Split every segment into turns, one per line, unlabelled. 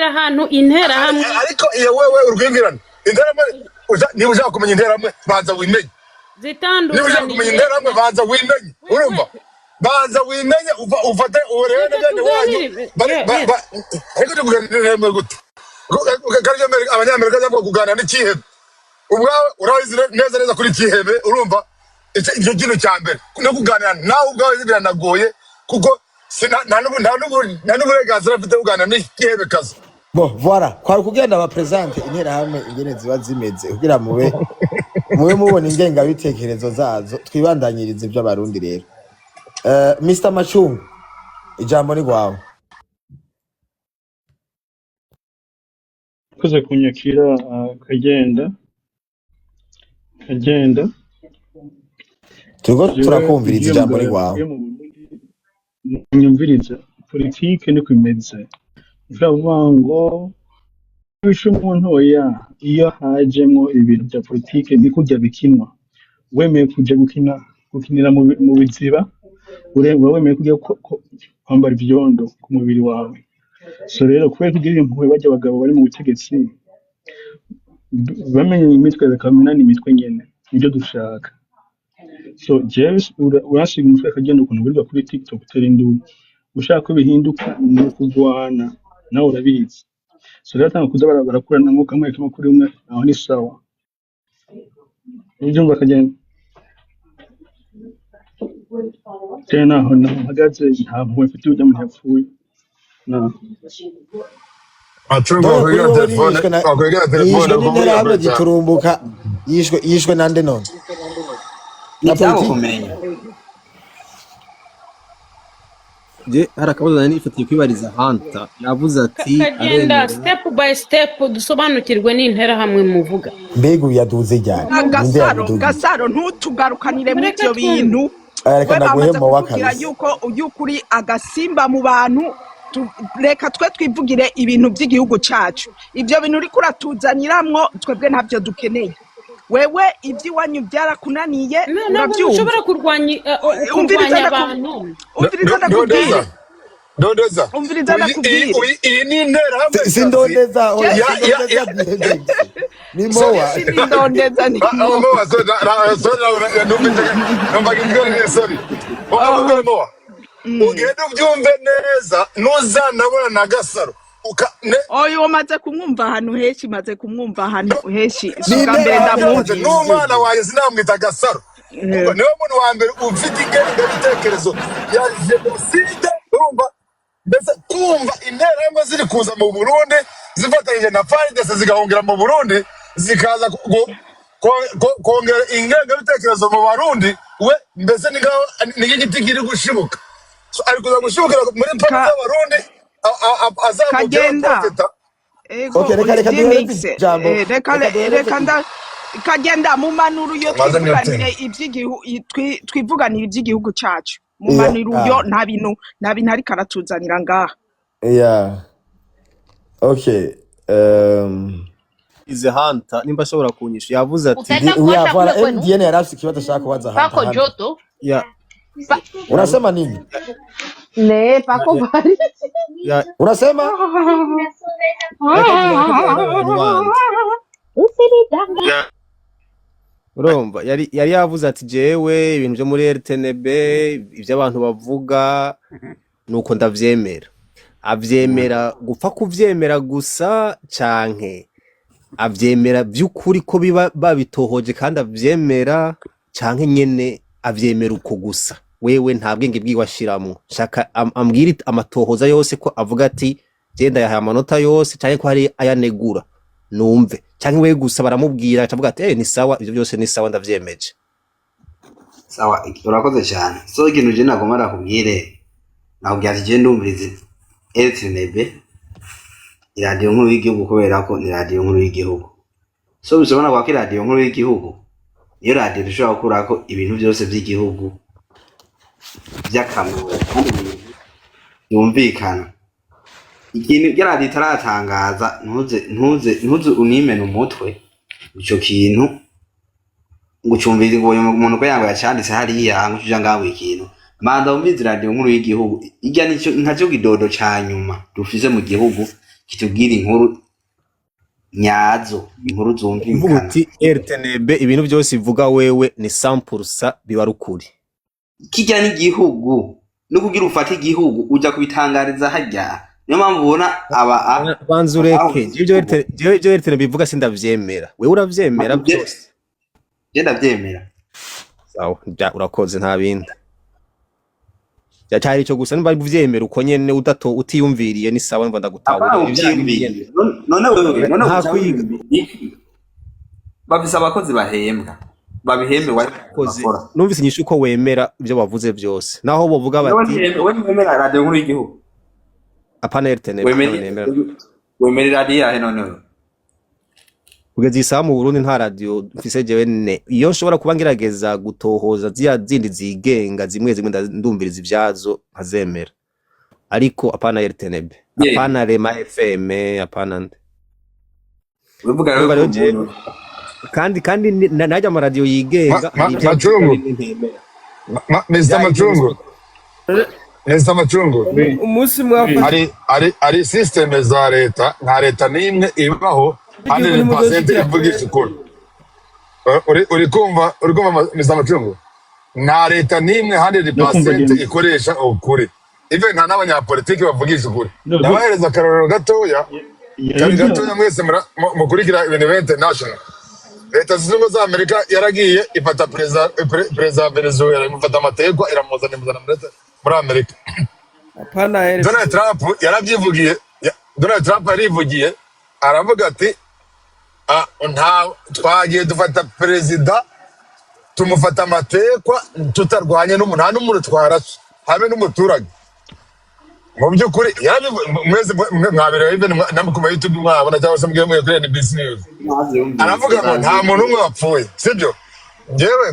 ahantu interahamwe.
Ariko iyo wewe urwibwirana interahamwe, niba ushaka kumenya interahamwe, banza wimenye. Niba ushaka kumenya
Zitandukaniye
interahamwe, banza wimenye. Urumva, banza wimenye, ufate urebe
Reka
na bene wanyu.
tuganire.
Bari ariko ndi kuganira n'interahamwe gute? Kandi Abanyamerika bavuga kuganira n'ikihebe, ubwawe urabizi neza neza kuri ikihebe. Urumva, icyo kintu cya mbere no kuganira nawe ubwawe biranagoye, kuko nta n'uburenganzira mfite bwo kuganira n'ikihebe kazi.
Bon, voilà, kwari kugenda ba présente interahamwe ingene ziba zimeze, kugira mube mubona ingengabitekerezo zazo. Twibandanyirize iby'Abarundi rero. Mr Macungu, ijambo ni rwawe.
Koze kunyakira. Kagenda kagenda.
Turiko
Jewe
turakumviriza.
ugiye
Ijambo ni
mugabo
rwawe.
yapfuye mu Burundi, nyumviriza, politike niko imeze. Ushobora kuvuga ngo wishe umuntu, oya. Iyo hajemwo ibintu bya politike ni kurya bikinwa. Wemeye kuja gukina, gukinira mu biziba, uba wemeye kuja kwambara ivyondo ku mubiri wawe. So rero, kubera kugira impuhwe barya abagabo bari mu butegetsi, bamenye imitwe, bakamenana imitwe nyene, nibyo dushaka. So jewe uransiga umutwe akagenda ukuntu wirirwa kuri TikTok utera induru ushaka ko bihinduka, ni ukugwana nawe urabizi. So rero atanga kuza barakuranamwo kamwe kamwe kuri umwe, aho ni sawa. Ubyumva akagenda. Jewe naho mpagaze, nta mpuhwe mfitiye urya muntu yapfuye na
Macungu.
Donc kuri
Wakwegera
wowe
telefone.
ntiyishwe na
Wakwegera
ntiyishwe
telefone kuko
n'interahamwe
uriya cyane.
giturumbuka, yishwe nande none?
Ni
Na
ibyabo
politiki.
kumenya.
Je hari akabazo nari nifatiye kwibariza Hanta. Yavuze ati
Kagenda,
aremera.
step by step, dusobanukirwe n'interahamwe muvuga.
Mbega uyu yaduze ryari? Ninde
Gasaro.
yamudugije?
Gasaro, ntutugarukanire muri
Reka
ibyo
twumve.
bintu.
Reka
We
ndaguhe
bamaze
mowa
kukubwira
kabisa.
yuko uri agasimba mu bantu. Reka twe twivugire ibintu by'igihugu cyacu. Ibyo bintu uriko uratuzaniramwo, twebwe ntabyo dukeneye. Wewe iby'iwanyu byarakunaniye.
No, ntabwo
Urabyumva?
mushobora kurwanya
Umviriza.
kurwanya abantu.
Umviriza ndakubwire.
Ndondeza, ndondeza.
Umviriza ndakubwire.
Iyi ni interahamwe kazi.
Sindondeza, oya.
Ya ya
Sindondeza
ya.
BMX ni mowa.
Sinindondeza, ni
Ah, mowa, sorry, sorry, numvaga ijwi, sorry. Mowa, mowa, ugende ubyumve neza, ntuzanabona na Gasaro.
Oyu umaze kumwumva ahantu henshi, maze kumwumva ahantu henshi, si
Ni
ubwa mbere
interahamwe.
ndamwumvise.
N'umwana wanjye sinamwita Gasaro, kuko niwe muntu wa mbere ufite ingengabitekerezo ya jenoside. Urumva, mbese kumva interahamwe ziri kuza mu Burundi zifatanyije na FARDC, zigahungira mu Burundi, zikaza kongera ingengabitekerezo mu Barundi, we mbese ni nkaho ni nk'igiti kiri gushibuka. So, ari kuza gushibukira muri pano z'Abarundi, azamukira
Kagenda.
abateta.
Ego.
Okay, reka duhereze
Dmix.
ijambo.
Reka.
Reka duhereze.
Reka nda Kagenda mumanuro yo.
Maze
Twivuganire
minota.
iby'igihugu, twivuganire iby'igihugu cyacu. Mumanuro yo, nta bintu ariko aratuzanira ngaha.
Yeah, okay.
Ize Hanta nimba ashobora kunyisha. Yavuze ati
Utaenda
Ndi uya
kuosha
voilà.
kule kwenu
MDN yari afise ikibazo ashaka kubaza Hanta.
pako
Hanta.
joto
ya
Unasema nini?
Ne pako baridi.
Ya.
Unasema?
Reka abantu bandi.
Usinidanganye.
Urumva, yari yavuze ati jewe ibintu byo muri RTNB, ibyo abantu bavuga nuko ndavyemera. Avyemera gupfa kuvyemera gusa, canke avyemera vy'ukuri ko biba babitohoje kandi avyemera, canke nyene avyemera uko gusa, wewe nta bwenge bwiwe ashiramwo? Shaka ambwire amatohoza yose, ko avuga ati je ndayahaye amanota yose, canke ko hari ayanegura numve, canke we gusa baramubwira acavuga ati ni sawa, ivyo byose ni sawa, ndavyemeje.
Sawa, urakoze cyane. So ikintu je nagomba nakubwire, nakubwira ati je ndumviriza RTNB, iradiyo nkuru y'igihugu, kubera ko ni radiyo nkuru y'igihugu. So bisobanura ko iradiyo nkuru y'igihugu niyo radiyo dushobora gukurako ibintu byose by'igihugu by'akamaro kandi ibintu byumvikana. Ikintu irya radiyo itaratangaza, ntuze unimene umutwe ico kintu ngo ucumvirize ngo uyu muntu ko yango yacanditse hariya, ngo uja ngaho ikintu. Manza wumvirize radiyo nkuru y'igihugu, irya nico nkaco kidodo ca nyuma dufise mu gihugu. Kitubwira inkuru nyazo, inkuru
Uvuga
zumvikana.
uti RTNB ibintu byose ivuga wewe ni 100% biba ari ukuri.
Kijya n'igihugu, no kugira ufate igihugu uja kubitangariza harya. Niyo mpamvu ubona aba
Banza ureke.
abahunze
Jewe ibyo
igihugu.
Jewe ibyo RTNB bivuga sindavyemera, wewe uravyemera byose?
Je ndavyemera.
Sawa, urakoze, nta bindi. Cyari ico gusa, nimba uvyemera uko nyene udato utiyumviriye ni sawa, nimba ndagutahura.
Apana.
Ibyaha
Uvyiyumviriye.
nyene.
None wewe, none
Nta
uca
kwiga.
wiyumvira iki? Bafise abakozi bahembwa, babihembewe
Koze
bakora.
numvise inyishu ko wemera ibyo bavuze byose, naho bovuga
Wewe
bati
we ntiwemera radiyo nkuru y'igihugu?
Apana, RTNB
Wemera
ntayo nemera.
Wemera radiyo yahe none wewe?
Kugeza iyi saha mu Burundi nta radio mfise jewe. Ne iyo nshobora kuba ngerageza gutohoza ziriya zindi zigenga zimwe zimwe, ndumviriza ivyazo nkazemera, ariko apana RTNB, apana Rema FM, apana nde.
Ubivuga rero
Urumva
ko
rero jewe
umuntu
kandi najya amaradiyo yigenga hari ibyo avuga
Macungu.
bimwe ntemera.
Mr.
Bya ibyo
Macungu. Mr. Macungu.
We,
Umunsi
we.
mwafashe
Hari système za leta, nta leta n'imwe ibaho
igihugu
100%
ntimuzoshikira
ivugisha ukuri. Uri kumva Mr. Macungu, nta leta n'imwe
Ndakumva
100%
James.
ikoresha ukuri, even nta n'abanyapolitiki bavugisha ukuri.
No,
Ndabahereza akarorero gatoya kari
yego.
gatoya. Mwese mukurikira ibintu bya international. Leta Zunze Ubumwe za Amerika yaragiye ifata perezida wa Venezuela, imufata amategeko, iramuzana, imuzana muri Amerika.
Apana
Donald
RFI.
Trump yarabyivugiye, Donald Trump yarivugiye aravuga ati: "Ah, nta twagiye dufata perezida, tumufata amatekwa tutarwanye n'umuntu, nta n'umuntu twarashe habe n'umuturage." Mu by'ukuri mwese mwabireba, even namwe ku ma YouTube mwabona, cyangwa se mubwiye kuri NBC News.
Navyumvise.
Aravuga ngo nta muntu umwe wapfuye, sibyo? Njyewe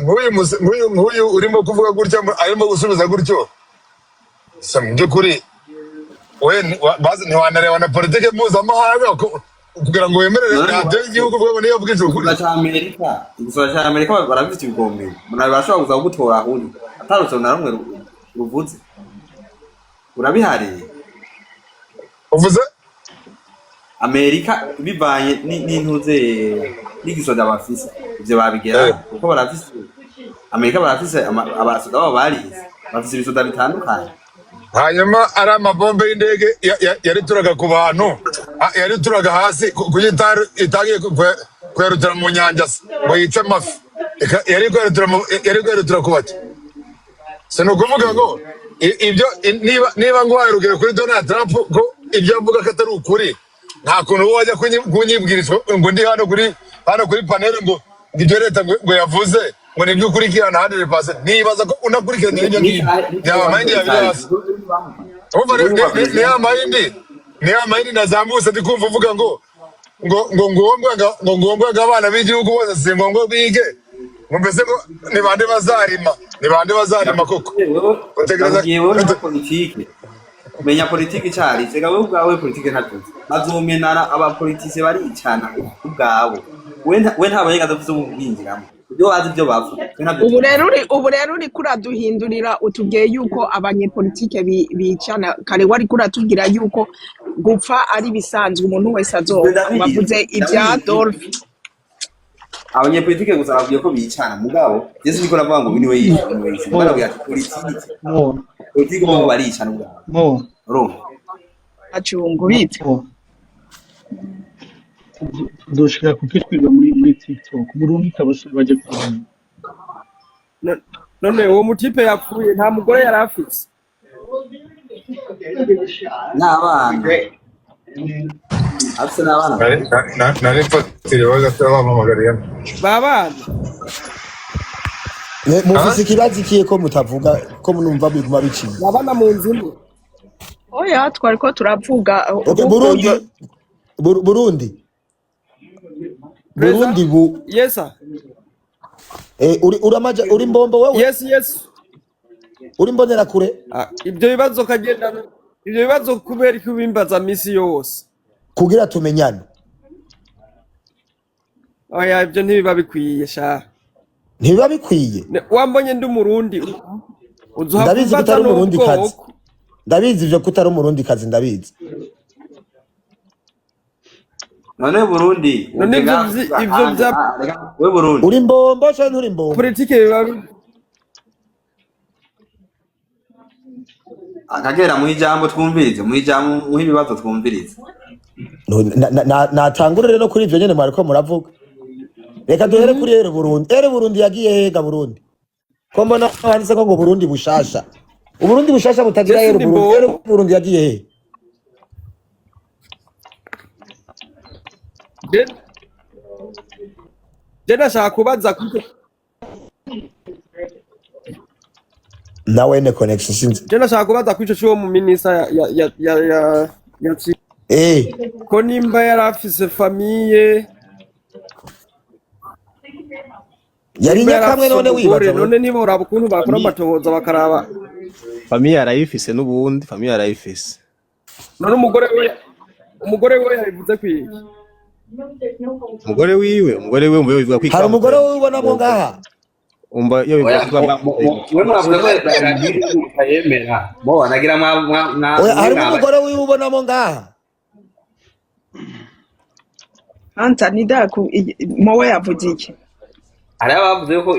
nk'uyu urimo kuvuga gutya, arimo gusubiza gutyo se, mu by'ukuri we bazi ntiwanareba na politike mpuzamahanga kugira ngo wemerere
None
radiyo y'igihugu bwabo niyo bwije ukuri?
Igisura ca Amerika, igisura ca Amerika barabifite ibigombero, barashobora kuza kugutora aho uri atarutse na rumwe ruvuze urabihariye.
Uvuze?
Amerika bivanye n'intuze n'igisoda bafise, ivyo babigera kuko barafise, Amerika barafise abasoda babo barize, bafise ibisoda bitandukanye.
Hanyuma ari amabombe y'indege yarituraga ku bantu, yarituraga hasi kuko itagiye kuyarutura mu nyanja se ngo yice amafi. Yari kuyarutura ku baki se? Ni ukuvuga ngo ibyo niba nguhaye urugero kuri Donald Trump ko ibyo avuga ko atari ukuri, nta kuntu wowe wajya kunyibwirizwa ngo ndi hano kuri panel ngo ibyo leta ngo yavuze ngo nibyo ukurikirana 100%. Nibaza ko unakurikiranye n'ibyo ngibyo yaba mayindi yabiri hasi. Urumva ni ya mayindi nazamutse, ndi kumva uvuga ngo ngombwa ngo ngombwa ngo abana b'igihugu bose si ngombwa bige, ngo mbese ngo ni bande bazarima, ni bande bazarima koko? Utekereza
Ndakubwiye wowe na politike, menya politike icari reka wowe ubwawe politike ntabyo uzi. Bazomenana, abapolitise baricana ubwabo. We nta burenganzira ufise bwo kubwinjiramo, ibyo bazi ibyo bapfa twe ntabyo
Ubu
tuzi.
rero uri, ubu rero uri kuraduhindurira, utubwiye yuko abanyepolitike bicana. Kare wari kuratubwira yuko gupfa ari bisanzwe, umuntu wese
Ibyo
azopfa.
ndabizi.
Wavuze ibya
Ndabizi.
Dolphe.
Abanyepolitike gusa babwiye ko bicana, mugabo Yesu niko navuga ngo uyu niwe yishe, uyu niwe yishe.
Mo.
Barabwira ati politike
Mo.
politike bo
Mo.
baricana ubwabo.
Mo.
Urumva?
Acungu bite?
Mo. Tuzoshika kuko twiga muri TikTok murungike abasore bajye kurwana.
None uwo mutipe yapfuye nta mugore yari afise?
N'abana afise n'abana.
Nari mfatiriwe gato, bampamagariyemo.
Babana.
Mufise ikibazo ikiye ko mutavuga, ko numva biguma biciye?
Babana mu nzu imwe?
Oya, twari ko turavuga
Okay,
ahubwo.
Burundi, Burundi.
Preza.
Burundi bu
Yesa.
Uri uramaja uri mbombo wewe?
Yes.
Uri mbonera kure?
Ah, ibyo bibazo kagenda, ibyo bibazo kubera ko ubimbaza misi yose?
Kugira tumenyane.
Oya, ibyo ntibiba bikwiye sha.
Ntibiba bikwiye?
Wambonye ndi umurundi, uzuha
Ndabizi ko
kumbaza
utari umurundi kazi.
n'ubwoko.
Ndabizi ivyo ko utari umurundi kazi, ndabizi.
None Burundi
None
uje
ivyo
ngaha
ivyo
ahandi
vya
reka we Burundi
Uri mbombo canke nturi mbombo?
politike biba
Akagera muhe ijambo twumvirize, muhe ijambo, muhe ibibazo twumvirize.
Natangure rero kuri ivyo nyene mwariko muravuga. Reka duhere kuri Ere Burundi. Ere Burundi yagiye hega Burundi? Ko mbona handitse ko ngo Burundi bushasha. Uburundi bushasha
je
butagira Ere
sindi
Burundi. Ere
mbombo.
Burundi yagiye he?
Je ndashaka kubaza kuko
Nawe ne connection sinzi.
je ndashaka kubaza kwico c'uwo mu minister ya ko nimba yari afise famille,
Yari
nimba yari
nyakamwe
afise
none
umugore,
wibaza
none
wewe.
ntiboraba ukuntu bakora
Famille
amatohoza bakaraba.
famille arayifise n'ubundi famille arayifise.
None umugore we yabivuze kwiki?
Umugore wiwe umva bivuga ko
Hari umugore
ikamutera
wiwe ubonamwo ngaha?
umva iyo bivuga
Oya
ko bamuteye
we mwavuze ko radiyo mutayemera bo nagira mwa mwa mwa
Oya,
mwe
harimo
mwaba
umugore wiwe ubonamo ngaha?
Anta nidaku mowe yavuze iki?
Hariho abavuze ko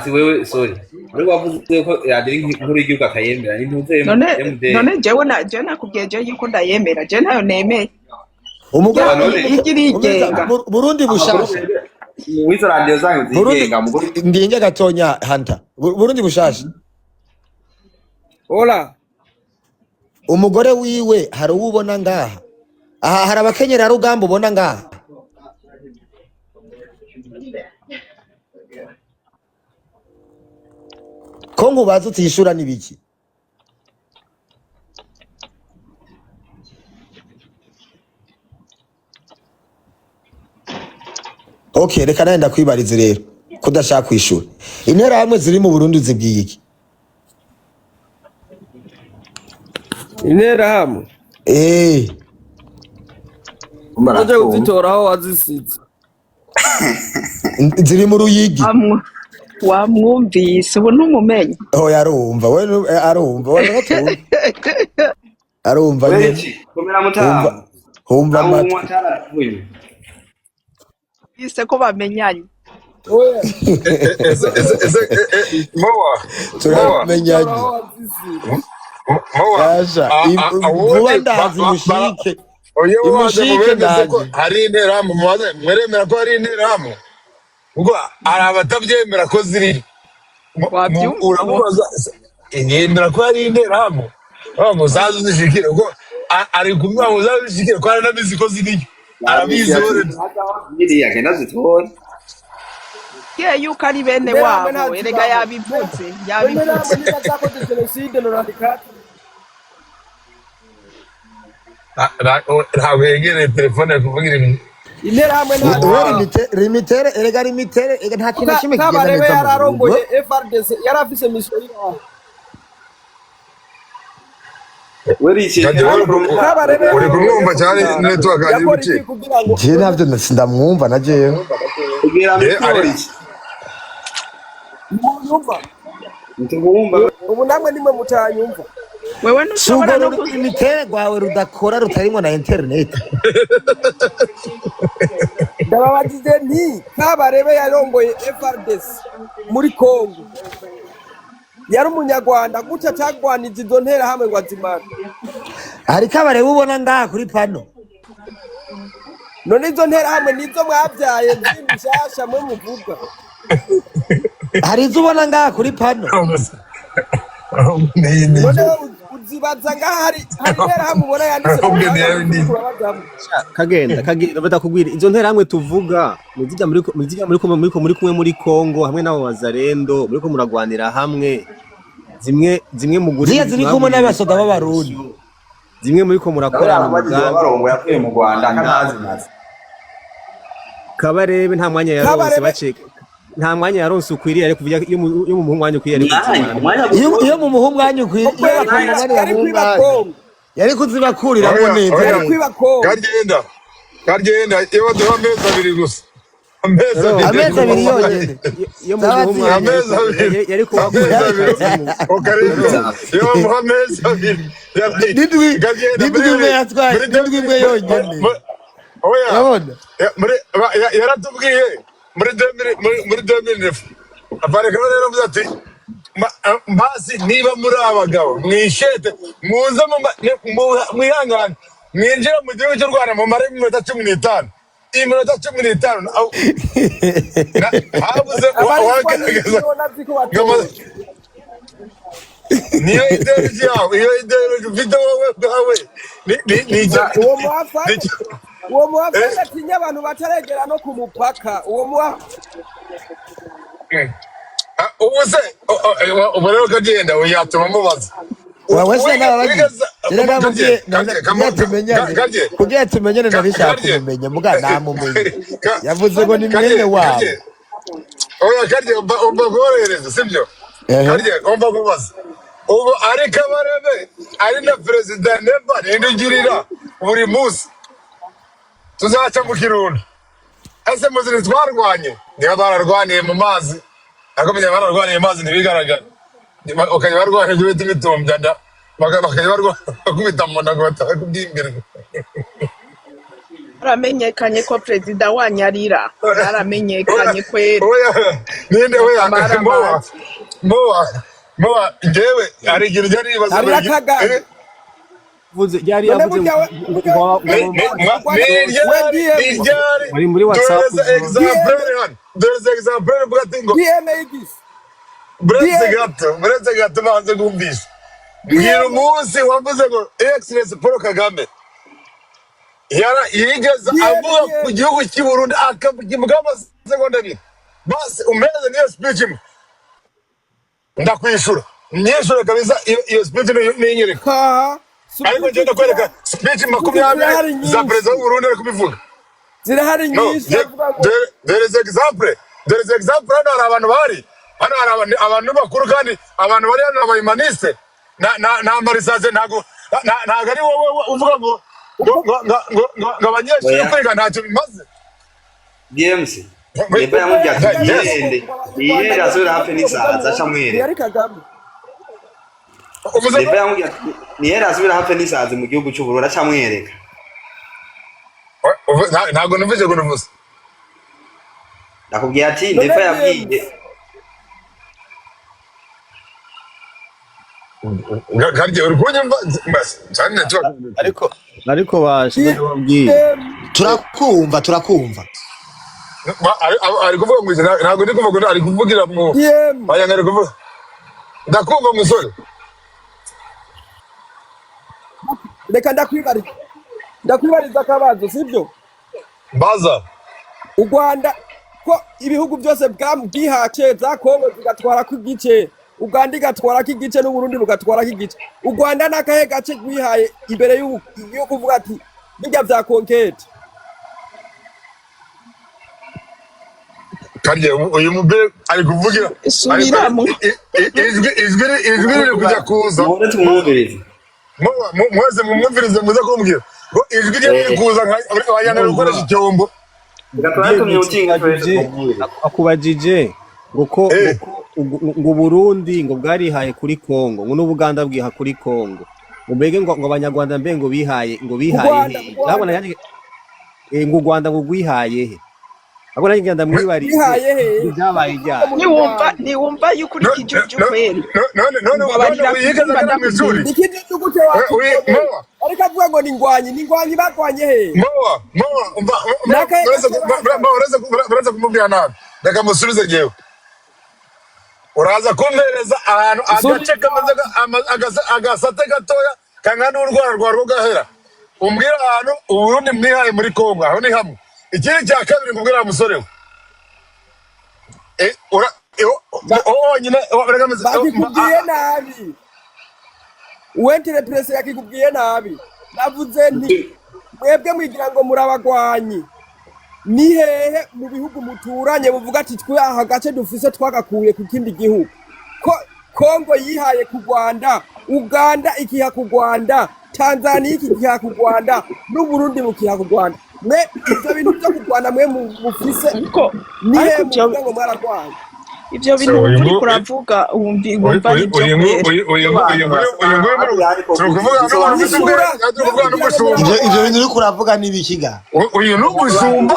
si wewe, sorry, hariho abavuze ko radiyo nkuru y'igihugu atayemera ni ntuze
None
MDR.
none jewe na jewe nakubwiye jewe yuko ndayemera, jewe ntayo nemeye.
Umugore
Oya none
Ijya
umviriza
irigenga.
Burundi
amakuru
bushasha.
w'izo radiyo zanyu
Burundi
zigenga mugore
nginge gatonya Hunter. Burundi bushasha.
Ola
Umugore wiwe hari uwo ubona ngaha? Aha hari abakenyera rugamba ubona ngaha? Ko nkubaza utishura nibiki? Okay, reka nawe ndakwibarize rero kudashaka kwishura. Interahamwe ziri mu Burundi zibwiye iki?
Interahamwe uzoje
baratumva
kuzitora aho wazisize.
Ziri mu Ruyigi.
Wamwumvise ubu ntumumenye.
Oya arumva, we arumva, we ntatumva. Arumva nyene.
wechi komera
Humva
mutamu
humva
aho
amatwi.
unywa cyarapfuye.
Bise ko bamenyanye.
Oya
Ese ese ese mowa mowa
Turamenyanye.
uzitora aho wazisize.
Mowa
Yasha, vuba
ubundi
ndazi mushike.
oye waje
Imushike
mubemeze ko
ndaje.
hari interahamwe mubaze mweremera ko hari interahamwe kuko hari abatabyemera ko ziri
Wabyumva
uramubaza yemera ko hari interahamwe ngo uzaze uzishikire kuko ari kumwe ngo uzaze uzishikire ko aranabizi ko ziriyo
Nabisi
arabizi
ati
already.
ziriya genda zitore.
ye yuko ari bene
Interahamwe
wabo, erega
ntazibaho.
yabivuze,
Interahamwe
yabivuze.
niba zakoze jenoside norandikati.
Ntabwo yegereye telefone kuvugira ibintu.
Interahamwe
We
ntazibaho.
limitere erega limitere erega nta kintu na kimwe kigenda
Kabarebe
neza mu Burundi.
yararongoye FRDC, yari afise mission yayo.
Werichi
Kadi wowe
Kabarebe
uri
yararongoye
kumwumva cyane
FRDC
network ari
yakora iki
gucika.
kugira ngo
Je ntavyo ndamwumva na jewe.
kugira
Eh ari
mitori
munyumva?
ntibumva.
Ubu namwe nimwe mutanyumva.
Wewe
Si urwo
ntushobora no ku
limitere rwawe rudakora rutarimwo na internet.
Ndababajije nti Kabarebe yarongoye FRDC muri Congo yari umunyarwanda gutya atagwanije izo nterahamwe ngo azimare?
Hari kabarebe ubona ngaha kuri pano?
None izo nterahamwe nizo mwabyaye zindi nshasha mwe muvuga?
Hari izo ubona ngaha kuri pano?
ni ni
None wowe uzibaza ngaha hari interahamwe ubona yanditse mu
ubwo
ruhanga
ni
uriko urabazamwo?
Kagenda kagenda batakubwira izo nterahamwe tuvuga muzijya muri muzijya muri muri muri kumwe muri Kongo hamwe n'abo bazarendo muri ko muragwanira hamwe zimwe zimwe mugura
Ziriya ziri kumwe
mwaguriye
n'abasoda b'Abarundi.
ibigwanisho zimwe muri ko
nawe
murakorana
yaramubajije
umugambi
wabarongo yavuye mu Rwanda
Rwanda
kanazimaze.
Kabarebe nta mwanya yaronse
Kabarebe
baceka nta mwanya yaronse ukwiriye ariko iyo mu mwanya ukwiriye ariko
Umwanya
kuzimara
umwanya
Iyo
gutoza
iyo mumuha umwanya ukwiye,
ubwo
iyo
yari
bakunda
kwiba
umwanya
yari
bamuha
kwiba
umwanya.
Congo
Yari kuzibakuriramwo
oya
neza
oya
yari
neza.
kwiba Congo.
kagenda kagenda iyo baduha amezi abiri gusa amezi abiri
Amezi abiri yonyene.
Iyo
Zaba
muguha umwanya
zihari.
amezi abiri
yari
amezi
kubakorera
abiri
akazi mu
ukareba iyo bamuha amezi abiri
N'indwi
kagenda
n'indwi imwe yatwaye,
muri
n'indwi imwe yonyene.
Oya.
Urabona.
Yaratubwiye muri 2000, muri 2009 abareka rero avuze ati: "Mpasi niba muri abagabo mwishete muze mwihangane mwinjire mu gihugu cy'u Rwanda mumare iminota 15, iminota 15." Habuze
Abarishwa
uwagerageza
n'ibyo nzi ko batoye.
Niyo ideology yawe, iyo ideology ufite wowe ubwawe
Uwo muhafane, uwo muhafane atinya abantu bataregera no ku mupaka, uwo muha
Ah, ubu se ubu rero kagenda yatuma mubaza.
Wewe se nababajije. Rero namubwiye
Karye,
kugira tumenyane,
Karye,
kugira tumenyane, nabishaka
Karye.
kumumenya muga namumenye. Yavuze ngo ni
Karye,
mwene wabo.
Karye. Oya Karye, umva korohereza, sibyo?
Ehe.
Karye, umva kubaza, ubu ari Kabarebe, ari na perezida Neva, ninde ugirira buri munsi tuzaca mu Kirundo? Ese muzi ntitwarwanye? Niba bararwaniye mu mazi, ariko menya bararwaniye mu mazi ntibigaragare. Bakajya barwana ibyo bita imitumbya nda, bakajya barwana bakubita mu nda ngo batakubyimbirwa.
Baramenyekanye ko perezida wanyu arira, baramenyekanye kweri.
Oya, ninde? Oya.
Akamara
Mowa.
amazi.
Mowa, mowa, njyewe hari ikintu njya nibaza.
Arira Kagame.
Yavuze ryari?
None
Yavuze
burya we
ngo
burya
ngo
we
ngo
Ni
we
ryari? Ni
DM
ryari?
Muri WhatsApp.
Doreza exemplaire hano, doreza exemplaire, uvuga ati ngo
DM y'igisi.
buretse
DM.
gato, buretse gato, banze kumvisha. Mbwira
DM.
umunsi wavuze ngo Excellence Paul Kagame yara yigeze
DM.
avuga ku
DM.
gihugu cy'i Burundi, akavuga amasegonda 2 basi. Umeze niyo speech imwe ndakwishura, nyishure kabisa. Iyo speech niyinyereka.
Haha.
Ariko
Speech
ngenda kwereka speech
zirahari
20 za
nyinshi.
perezida w'u Burundi ari kubivuga.
Zirahari
No.
nyinshi, avuga ngo
There is example, there is example. Hano hari abantu bari hano, hari abantu bakuru, kandi abantu bari hano abahumaniste na marisaze. Ntago ari wowe uvuga ngo abanyeshuri
Oya.
kwiga ntacyo bimaze.
DMC Neva yamubwiye ati
Yes.
yiyende yiyende asubire hafi n'isaza aca amwereka.
Yari Kagame.
Uvuze
Neva yamubwiye ati niyere asubire hafi n'isazi mu gihugu cy'u Burundi aca amwereka.
Ntabwo numvise ngo nuvuze.
Ndakubwiye ati
None
Neva yabwiye
DMC
Karye, uri kunyumva cyane?
Ariko bashe ndababwiye.
DM.
Turakumva, turakumva.
Ari kuvuga ngo ntabwo ndi kuvuga ngo ari kuvugira mu
DM.
Aya ari kuvuga, ndakumva musore.
Reka ndakwibariza akabazo, sibyo?
Baza.
U Rwanda, ko ibihugu byose bwihace za Kongo zigatwarako igice, Uganda igatwarako igice, n'Uburundi bugatwarako igice, u Rwanda n'akahe gace rwihaye imbere yo kuvuga ati bijya vya conquête?
Karye, uyu mubere ari kuvugira
Subiramo.
Ijwi riri kujya kuza.
Muhore tumwumvirize.
Mwese mumwumvirize, muze kumbwira ngo ijwi rye riri kuza nka wajyana gukoresha icyombo.
Reka turatumye utinga twese
Akubajije
tumwumvirize.
Akubajije ngo ko ngo Burundi ngo bwarihaye kuri Kongo, ngo n'Ubuganda bwiha kuri Kongo, ngo mbege ngo abanyarwanda mbe ngo bihaye, ngo
U
bihaye
Rwanda
he?
U Rwanda.
Ntabwo nanjye ngo u Rwanda ngo rwihaye he? Ahubwo nanjye ngenda mwibarize.
Rwihaye he?
Ibyo byabaye ryari?
Mu
Niwumva
Rwanda.
niwumva yuko uri ikijuju kweri.
None
Mbabarira
wiyigeze
kukumva.
agera mu ishuri?
Ndakubwira.
Ikijuju gute wakiboneye?
Mowa.
Ariko avuga ngo ni ingwanyi, ni ingwanyi barwanye he?
Mowa, mowa, umva.
N'akahe gace bafashe?
Uretse kumubwira nabi, reka musubize. Ngewe uraza kumpereza ahantu agace kameze agasate gatoya kangana n'urwara rwa rugahera, umbwira ahantu Uburundi mwihaye muri Kongo, aho ni hamwe. Ikindi cya kabiri nkubwira wa musore we, wonyine reka
Bakikubwiye nabi, uwenterepurese yakikubwiye nabi. Navuze nti mwebwe mwigira ngo murabagwanyi, ni hehe mu bihugu muturanye muvuga ati twe aha gace dufise twagakuye ku kindi gihugu? Ko Kongo yihaye ku Rwanda, Uganda ikiha ku Rwanda, Tanzania ikiha ku Rwanda, n'Uburundi bukiha ku Rwanda, mwe ibyo bintu byo kurwana mwe mufise
Ariko
ni hehe
ariko ibyo
muvuga ngo mwararwanye?
Ivyo
So
bintu
uyu
wumva uriko
ngu
uravuga wumva ari
uyu
vyo
uyu
kwera.
uyu uyu uyu uyu nguyu turi kuvuga n'umuntu ufite
Isura
ubwenge, turi kuvuga
mwe kugira ngo
n'umushumba.
Ivyo bintu
murabagwanyi
uriko uravuga n'ibikiga.
Uyu ni umushumba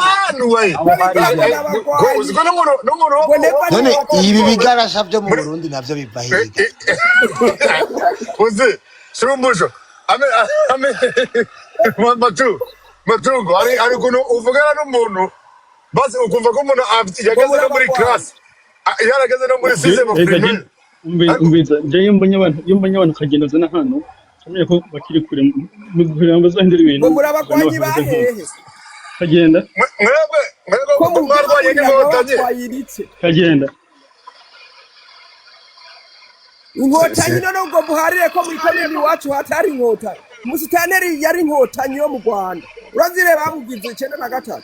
we.
mwe kugira ngo n'abagwanyi
Uzi ko n'umuntu
ngo neva
None ibi
n'abagwanyi
bigarasha vyo mu
muri
Burundi navyo biva higa.
uzi shumbusho ame ame matu matungo ari ukuntu uvugana n'umuntu basi ukumva ko umuntu
ngo
yageze no muri
murabagwanyi.
class, yarageze no muri sixième
Reka
primaire. Ariko
umviza je iyo mbonye abantu ukagenda uzana hano namenye ko bakiri kure mu kugira ngo bazahindure ibintu
Ngo
ubona
murabagwanyi
bahameze nk'uko
bahehe?
kagenda
mwebwe
Ko mubwira
mwarwanye
kugira ngo
n'inkotanyi.
batwaye ibice
kagenda.
Inkotanyi none ngo muharire ko muri komini iwacu hatari inkotanyi. Musitaneri yari inkotanyi yo mu Rwanda, urazire bamugize 93.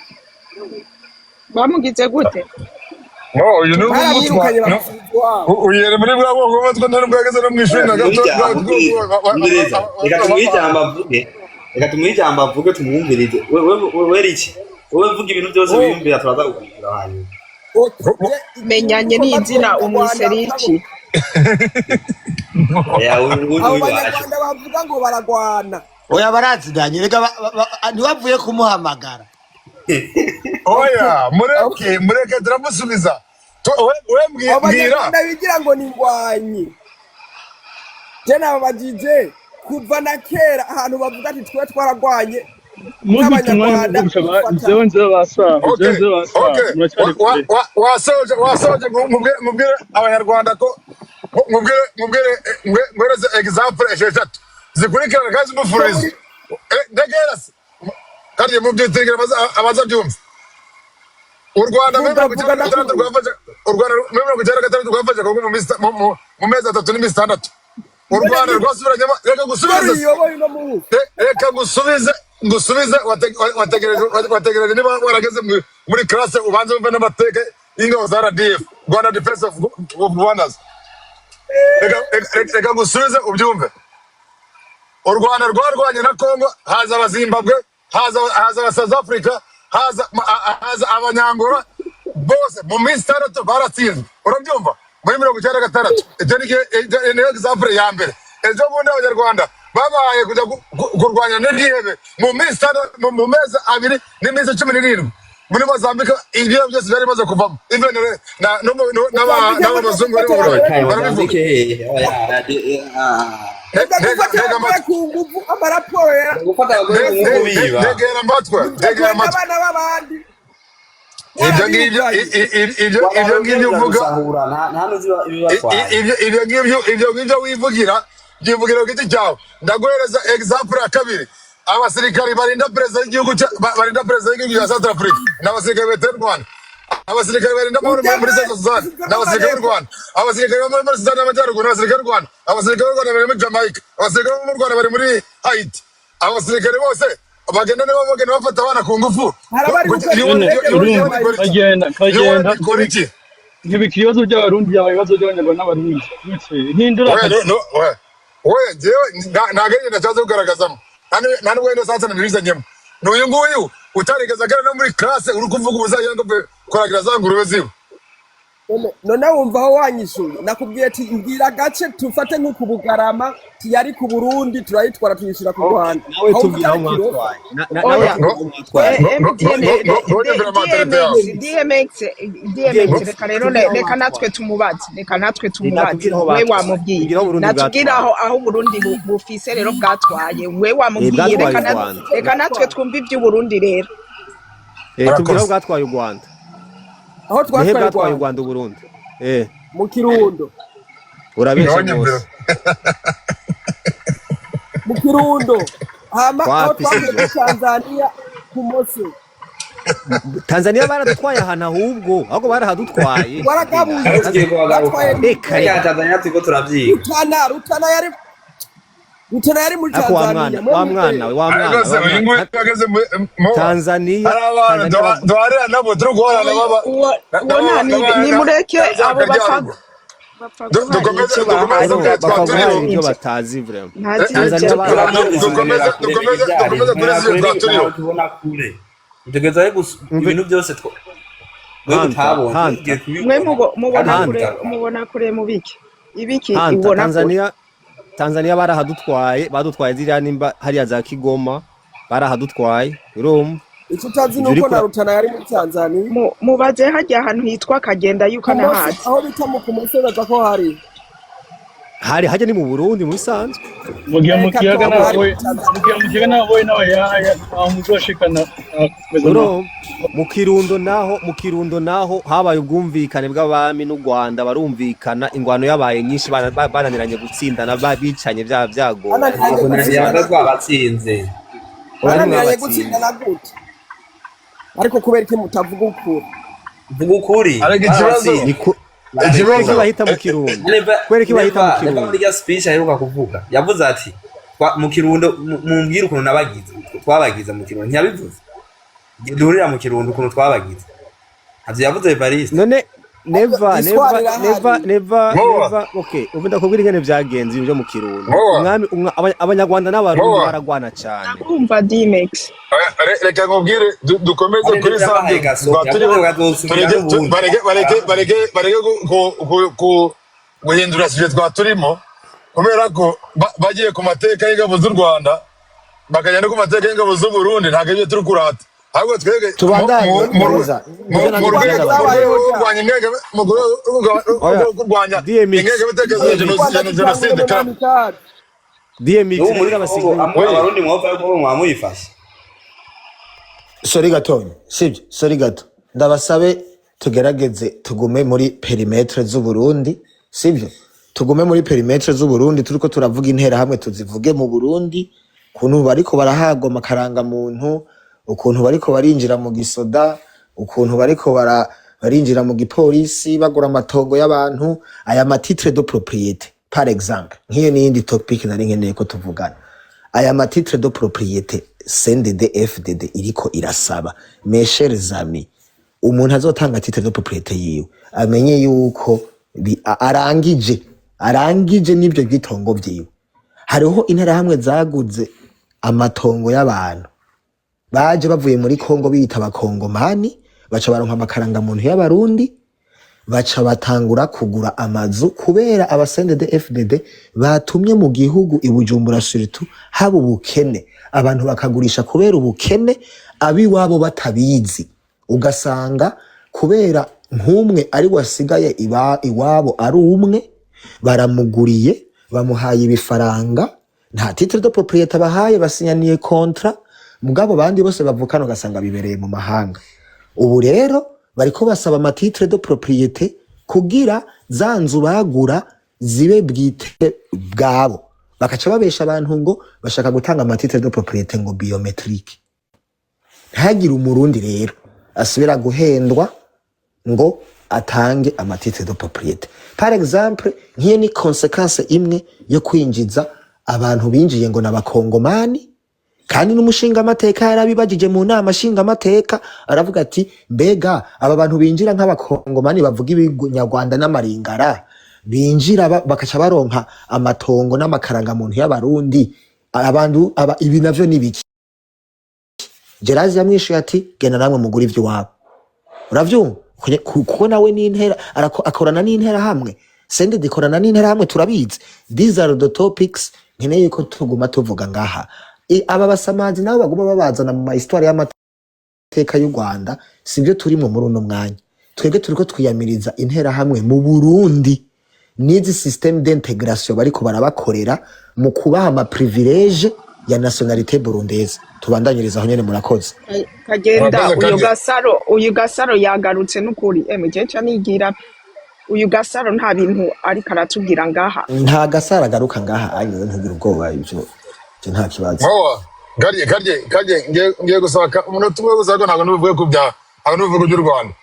Bamugize gute?
No, uyu ni umutwa.
Baramwirukanye bamusubiza iwabo.
Uyu yari muri bwa bwoko bw'abatwa, nta nubwo yageze no mu ishuri na gato.
Umviriza, reka tumuhe ijambo avuge, reka tumuhe ijambo avuge, tumwumvirize. We Riki, wowe vuga ibintu byose wiyumvira, turaza kukwishura hanyuma.
Menyanye n'izina umwiseriki.
Oya, ubu
Abo
ni iwacu.
banyarwanda bavuga ngo baragwana.
Oya, barazidanye rega, ntibavuye kumuhamagara.
Oya, mureke, mureke, turamusubiza. We
Abo
mbwira.
banyarwanda bigira ngo ni ingwanyi, je nababajije kuva na kera ahantu bavuga ati twe twaragwanye
Mufite umwanya
n'abanyarwanda
wo guca
dufata.
nzewe nzewe basaha nzewe
Okay,
nzewe basaha
okay.
muracyari kure.
Wasoje, wasoje. Mubwire abanyarwanda ko mubwire ngwereze example esheshatu zikurikirana kandi zimufurizo. Ndegera se kandi mubyitegera abaza byumva. U Rwanda muri
Vuga
mirongo
vuga
icyenda na gatandatu
ndakumva.
rwafashe u Rwanda muri 96 rwafashe Kongo mu mezi 3 n'iminsi 6. U
None
Rwanda
ni
rwasubiranyemo, reka
ko
ngusubize se.
ruyoboye uno munsi.
Reka ngusubize, ngusubize. Wategereje niba warageze muri classe, ubanze wumve n'amateka y'ingabo za RDF, Rwanda Defense of Rwandans. Reka ngusubize ubyumve. U Rwanda rwarwanye na Congo, haza Abazimbabwe, haza aba South Africa, haza Abanyangora bose, mu minsi 6 baratsinzwe. Urabyumva? Muri 96. Ibyo niyo example ya mbere. Ejo bundi abanyarwanda babaye kujya kurwanya n'ibyihebe mu minsi 6, mu mezi 2 n'iminsi 17 muri Mozambique. Ibyo byose byari bimaze kuvamo, even
Mozambique
n'abazungu bari mu
gufata
Burayi
abagore
Kai,
barabivuga.
Mozambique hehe? Oya, ah.
Reka
Ntega
gufata
ntega
abagore
amatwi.
ku nguvu, amaraporo ya
Gufata abagore ku ngufu biba.
Ntegera amatwi,
nibyo
ntegera
guhenda
amatwi.
abana b'abandi
Ibyo ngibyo
warabirukanye.
ibyo ngibyo
Waba
uvuga
gusahura nta n'uzi ibibatwaye.
Ibyo ngibyo wivugira, byivugira ku giti cyawe. Ndaguhereza example ya kabiri. Abasirikari barinda perezida w'igihugu barinda perezida w'igihugu cya South Africa ni abasirikari ba y'u Rwanda. Abasirikari barinda amahoro muri South Sudan ni abasirikari b'u Rwanda. Abasirikari bo muri Sudani y'Amajyaruguru ni abasirikari b'u Rwanda. Abasirikari b'u Rwanda bari muri Jamaica, abasirikari bo mu Rwanda bari muri Haiti. Abasirikari bose bagenda nibo bagenda bafata abana ku ngufu.
Hari abari gukoresha
None
indege muri
urumva
Jamaica.
kagenda kagenda.
Ikora iki?
Ntibikiri ibibazo by'abarundi, byaba ibibazo by'abanyarwanda n'abarundi gute hindura.
Oya, no, oya, oya, njyewe ntabwo ari ibintu ntaza kugaragazamo. Nta nubwo wenda sasa nabibizanyemo. Ni uyu nguyu utarigeze agera no muri classe uri kuvuga ubuzagira ngo kuragira za ngurube ziwe.
None wumva aho wanyishuye? Nakubwiye ati mbwira agace tufate nko ku Bugarama tiyari ku Burundi, turayitwara tuyishyira ku Rwanda.
Nawe
Aho
tubwira aho
utari kirofa.
mwatwaye. Nawe
Oya.
tubwira aho mwatwaye.
MTN
Ngo nyumvira mentality yawe.
DMX DMX
DMX
reka rero
tubwire aho
reka natwe
mwatwaye.
tumubaze, reka natwe tumubaze.
Natubwire aho
We
batwaye,
wamubwiye.
tubwire aho Burundi
Natubwire
bwatwaye.
aho Uburundi bufise rero bwatwaye. We wamubwiye.
Bwatwaye
Reka
u Rwanda.
reka natwe twumve iby'Uburundi rero.
Tubwire aho
Murakoze.
bwatwaye u Rwanda.
Aho
Nihe
twatwaye u
bwatwaye u
Rwanda?
Rwanda Uburundi?
Mu Kirundo.
Urabesha
Ngaho nyumvira.
rwose.
Mu Kirundo, hama aho
Wapi,
twavuye
sivyo.
muri Tanzania ku Mose.
Tanzania baradutwaye ahantu, ahubwo barahadutwaye.
Waragabuye.
Tugiye kuhagaruka.
Batwaye
Reka
Reka
reka.
Tanzania turiko turavyiga.
Rutana yari muri
Ariko wa
Tanzania
mwana
mwe
wa
muri
mwana we wa mwana
Ariko se
wa
uyu
mwana
nguyu yageze mu
Tanzania
hari abantu
Tanzania
duharira nabo turi guhorana
Uwo
baba
uwo uwo nta nimureke abo bapfa bapfa guharira
dukomeze
ivyo
dukomeze
bahaze.
bro
twa
bapfa
turiho.
guharira ibyo
Ntazi ivyo
batazi vraiment.
ntazi
Tanzania
ivyo
baradutwaye.
Dukomeze dukomeze dukomeze kuri
Mbonera
ziriya
kure
twa
ni
turiho.
ntaho tubona kure. Dutegereza
Umve
ibintu byose Mwe
Hanta,
mutabonye
Hanta.
tugiye
Mwe
kubibona
mubo-
kandi
mubona
Hanta.
kure,
bigaragara.
mubona kure mu biki ibiki
Hanta,
ibona kure.
Tanzania barahadutwaye, badutwaye ziriya nimba hariya za Kigoma barahadutwaye, urumva?
Icyo utazi ni
Ivyo
uko
uriko
na Rutana yari muri Tanzania.
Mubaze hajya ahantu hitwa Kagenda yuko
Ku munsi
anahazi.
aho bita mu ku munsi baza ko hari
Hari hajya ni mu Burundi mu bisanzwe.
Mu gihe mu
reka
kiyaga
Togo hari
naboye
muri Tanzania.
Mu gihe mu kiyaga naboye n'abayaya aho muzoshikana akomeza naho.
Urumva? Mu Kirundo naho habaye ubwumvikane bw'abami n'u Rwanda, barumvikana, ingwano yabaye nyinshi, bananiranye gutsindana, bicanye bya byagoranye.
Bananiranye
Ntabwo
gutsindana
ntiyaga
gute?
twabatsinze.
Oya,
Bananiranye
ntimwabatsinze.
gutsindana gute? Ariko kubera iki mutavuga ukuri?
Vuga ukuri.
Ariko ikibazo
Barabatsinze.
Ni kubera iki
ikibazo
bahita mu Kirundo?
Neva
Kubera iki bahita mu
Neva Neva
Kirundo?
muri rya speech aheruka kuvuga yavuze ati: Mu Kirundo mumbwire ukuntu nabagize, twabagize mu Kirundo." Ntiyabivuze? Duhurira mu Kirundo ukuntu twabagize, ntavyo yavuze Evariste?
None
Ariko
Neva,
histoire
Neva, Neva,
irahari.
Neva,
Nkowa.
Neva, okay, ubu ndakubwira ingene vyagenze ibintu vyo mu Kirundo.
Nkowa.
Umwami abanyarwanda n'abarundi
Nkowa.
baragwana cane.
Ndakumva, Dimex.
Reka nkubwire, dukomeze
Ari
kuri
nivyo yabahaye
subject
gasopo
twa turiho.
yavuze ngo azosubira
Tureke
n'ubundi.
bareke guhindura sujet twa turimo, kubera ko bagiye ku mateka y'ingabo z'u Rwanda, bakajya no ku mateka y'ingabo z'u Burundi. Ntabwo ibyo turi kurata, ahubwo twebwe
Tubandanye
mu
neza nivyo nanjye
mu
mbwira
rwego mu
abantu.
rwego
Zabayeho
rwo
ryari?
kurwanya ingenga mu rwego
Oya,
rwo kurwanya
DMX,
ingengabitekerezo ya
DMX,
Rwanda
jenoside
tutangure
jenoside
mu mwami kacu.
DMX,
N'ubu muri
reka
Kongo
basigure.
We
abarundi mwopfa yuko mwamuyifashe.
Sorry gatonya, sibyo? Sorry gato, ndabasabe tugerageze tugume muri périmètre z'Uburundi, sibyo? Tugume muri périmètre z'Uburundi. Turiko turavuga interahamwe, tuzivuge mu Burundi, ukuntu bariko barahagwa amakarangamuntu, ukuntu bariko barinjira mu gisoda, ukuntu bariko barinjira mu gipolisi, bagura amatongo y'abantu, aya ma titre de propriété par exemple. Nk'iyo n'iyindi topic nari nkeneye ko tuvugana, aya ma titre de propriété CNDD FDD iriko irasaba. Mes chers amis, umuntu azotanga titre de propriété yiwe amenye yuko arangije n'ivyo by'itongo vyiwe. Hariho interahamwe zaguze amatongo y'abantu baje bavuye muri Kongo biyita abakongomani, baca baronka amakarangamuntu y'abarundi, baca batangura kugura amazu, kubera aba CNDD FDD batumye mu gihugu i Bujumbura surtout haba ubukene, abantu bakagurisha kubera ubukene, abiwabo batabizi. Ugasanga kubera nk'umwe ari wasigaye iwabo ari umwe, baramuguriye, bamuhaye ibifaranga, nta titre de propriété bahaye, basinyaniye contrat, mugabo bandi bose bavukana ugasanga bibereye mu mahanga. Ubu rero bariko basaba ama titre de propriété kugira za nzu bagura zibe bwite bwabo, bakaca babesha abantu ngo bashaka gutanga ama titre de propriété ngo biométrique. Ntihagire umurundi rero asubira guhendwa ngo atange ama titre de propriété. Par exemple, nk'iyo ni conséquence imwe yo kwinjiza abantu binjiye ngo n'abakongomani. Kandi n'umushingamateka yarabibagije mu nama nshingamateka, aravuga ati: "Mbega aba bantu binjira nk'abakongomani bavuga ibinyarwanda n'amaringara, binjira bakaca baronka amatongo n'amakarangamuntu y'abarundi, abantu aba, ibi navyo ni biki?" Gerazi yamwishuye ati: "Genda namwe mugura ivy'iwabo." Uravyumva? Kuko nawe n'intera akorana n'intera hamwe, CNDD ikorana n'intera hamwe, turabizi. These are the topics nkeneye ko tuguma tuvuga ngaha. Aba basamazi nabo baguma babazana mu ma histoire y'amateka y'u Rwanda, sibyo turimo muri uno mwanya. Twebwe turiko twiyamiriza interahamwe mu Burundi n'izi système d'intégration bariko barabakorera mu kubaha ama privilège ya nationalité burundaise. Tubandanyiriza aho nyene, murakoze.
Kagenda.
Murakoze.
Uyu
Kandi
Gasaro, uyu Gasaro yagarutse n'ukuri, emwe jewe nca nigira. Uyu Gasaro nta bintu ariko aratubwira ngaha.
Nta Gasaro agaruka ngaha anyewe, ntugire ubwoba, ivyo nta kibazo.
Nkowa karye karye karye, ngiye gusaba umunota umwe gusa, ariko ntabwo ndibuvuge ku by'u Rwanda.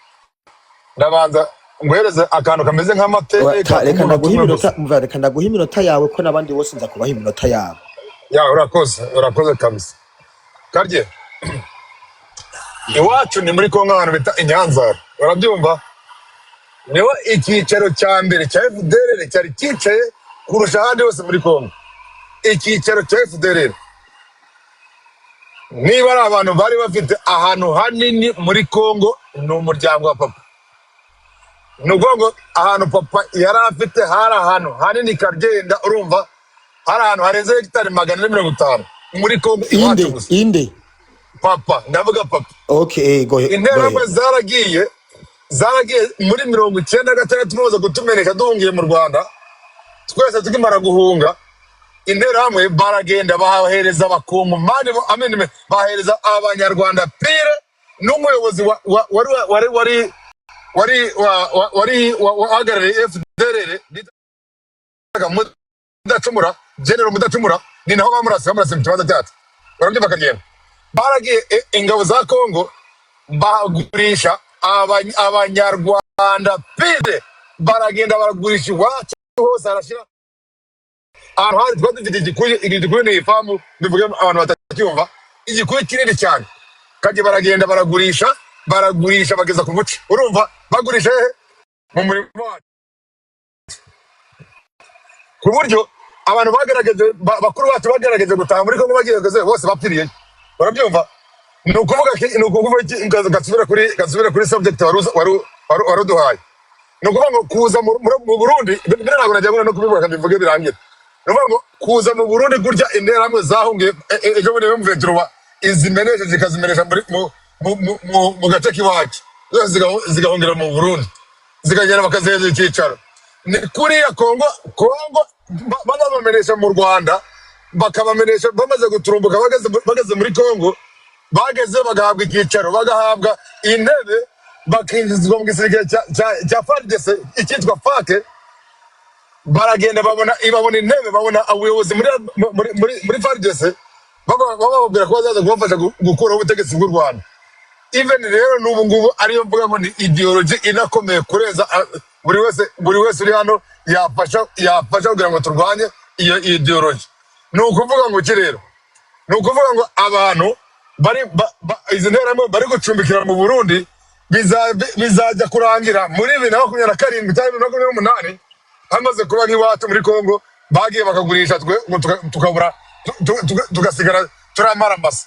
Ndabanza nguhereze akantu kameze nk'amateka
Reka
k'umunota
ndaguha
umwe
iminota
gusa.
Umva, reka ndaguha iminota yawe, ko n'abandi bose nza kubaha iminota yabo.
Ya, urakoze, urakoze kabisa. Karye, iwacu ni muri Kongo, ahantu bita Inyanzara, urabyumva? Niho icyicaro cya mbere cya FDLR cyari cyicaye kurusha ahandi hose muri Kongo. Icyicaro cya FDLR, niba ari abantu bari bafite ahantu hanini muri Kongo, ni umuryango wa papa. Ni ukuvuga ngo ahantu papa yari afite hari ahantu hanini kagenda, urumva, hari ahantu harenze hegitari 450 muri Kongo
Inde?
iwacu gusa.
Inde?
Papa, ndavuga papa.
Okay, go ahead, go
Interahamwe
ahead.
zaragiye muri 96, tumaze kutumenesha duhungiye mu Rwanda. Twese tukimara guhunga, interahamwe baragenda bahereza abakongomani amene bahereza abanyarwanda pire n'umuyobozi wari wari wari wari wari wahagarariye FDLR bitaga Mudacumura, General Mudacumura. Ni naho bamurase mu kibanza cyacu, barabyumva, bakagenda baragiye ingabo za Kongo bagurisha abanyarwanda pire, baragenda baragurisha iwacu hose harashira. Ahantu hari twari dufite igikuyu, igikuyu ni ifamu, bivuge abantu batacyumva, igikuyu kinini cyane kajya baragenda baragurisha, baragurisha bageza ku muce, urumva, bagurisha hehe? Mu murima wacu, ku buryo abantu bagerageje bakuru bacu bagerageje gutaha muri Kongo bagiye bose bapfiriye, urabyumva. Ni ukuvuga iki? Gasubira kuri subject wari uduhaye. Ni ukuvuga ngo kuza mu Burundi bino ntabwo najya no kubivuga mbivuge birangire. Ni ukuvuga ngo kuza mu Burundi gutya, interahamwe zahungiye ejo bundi M23 izimenesha zikazimenesha muri mu gace k'iwacu zose, zigahungira mu Burundi, zikagenda bakazihereza icyicaro. Ni kuriya Kongo bazabamenesha mu Rwanda, bakabamenesha bamaze guturumbuka, bageze muri Kongo, bageze bagahabwa icyicaro, bagahabwa intebe, bakinjizwa mu gisirikare cya FARDC, icyitwa FAC. Baragenda babona intebe, babona ubuyobozi muri FARDC, bababwira ko bazaza kubafasha gukuraho ubutegetsi bw'u Rwanda. Even rero n'ubu ngubu ariyo mvuga ngo ni ideology inakomeye kurenza buri wese uri hano yafasha kugira ngo turwanye iyo ideology. Ni ukuvuga ngo iki rero? Ni ukuvuga ngo abantu bari izi nterahamwe bari gucumbikira mu Burundi bizajya kurangira muri 2027 cyangwa 2028 hamaze kuba nk'iwacu muri Kongo, bagiye bakagurisha twe ngo tukabura tugasigara turamara amasa.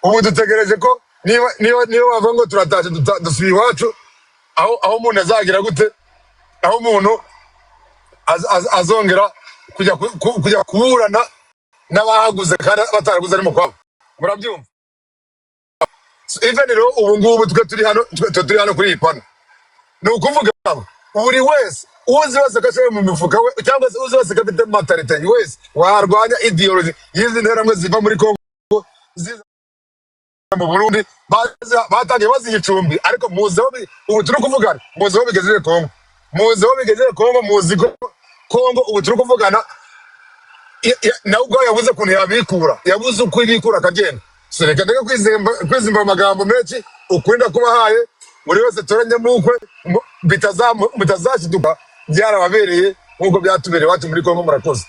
Ubu dutegereje ko niba bavuga ngo turatashe, dusubiye iwacu, aho umuntu azagira gute, aho umuntu azongera kujya kuburana n'abahaguze kandi bataraguze ari mu kwabo, murabyumva. So, even rero ubu ngubu twe turi hano kuri iyi pano, ni ukuvuga ngo buri wese uzi wese ko ashoboye mu mifuka we, cyangwa se uzi wese ko afite mentalité wese warwanya ideology y'izi nterahamwe ziva muri Kongo ziza mu Burundi, batangiye baziha icumbi. Ariko muzi aho ubu turi kuvugana, muzi aho bigejeje Kongo, muzi aho bigejeje Kongo, muzi ko Kongo ubu turi kuvugana nawe ubwawe yabuze ukuntu yabikura, yabuze uko ibikura akagenda. So reka ndeke kwizimba amagambo menshi. Ukuri ndakubahaye, buri wese toranye mukwe bitazashiduka byarababereye nk'uko byatubereye iwacu muri Kongo. Murakoze.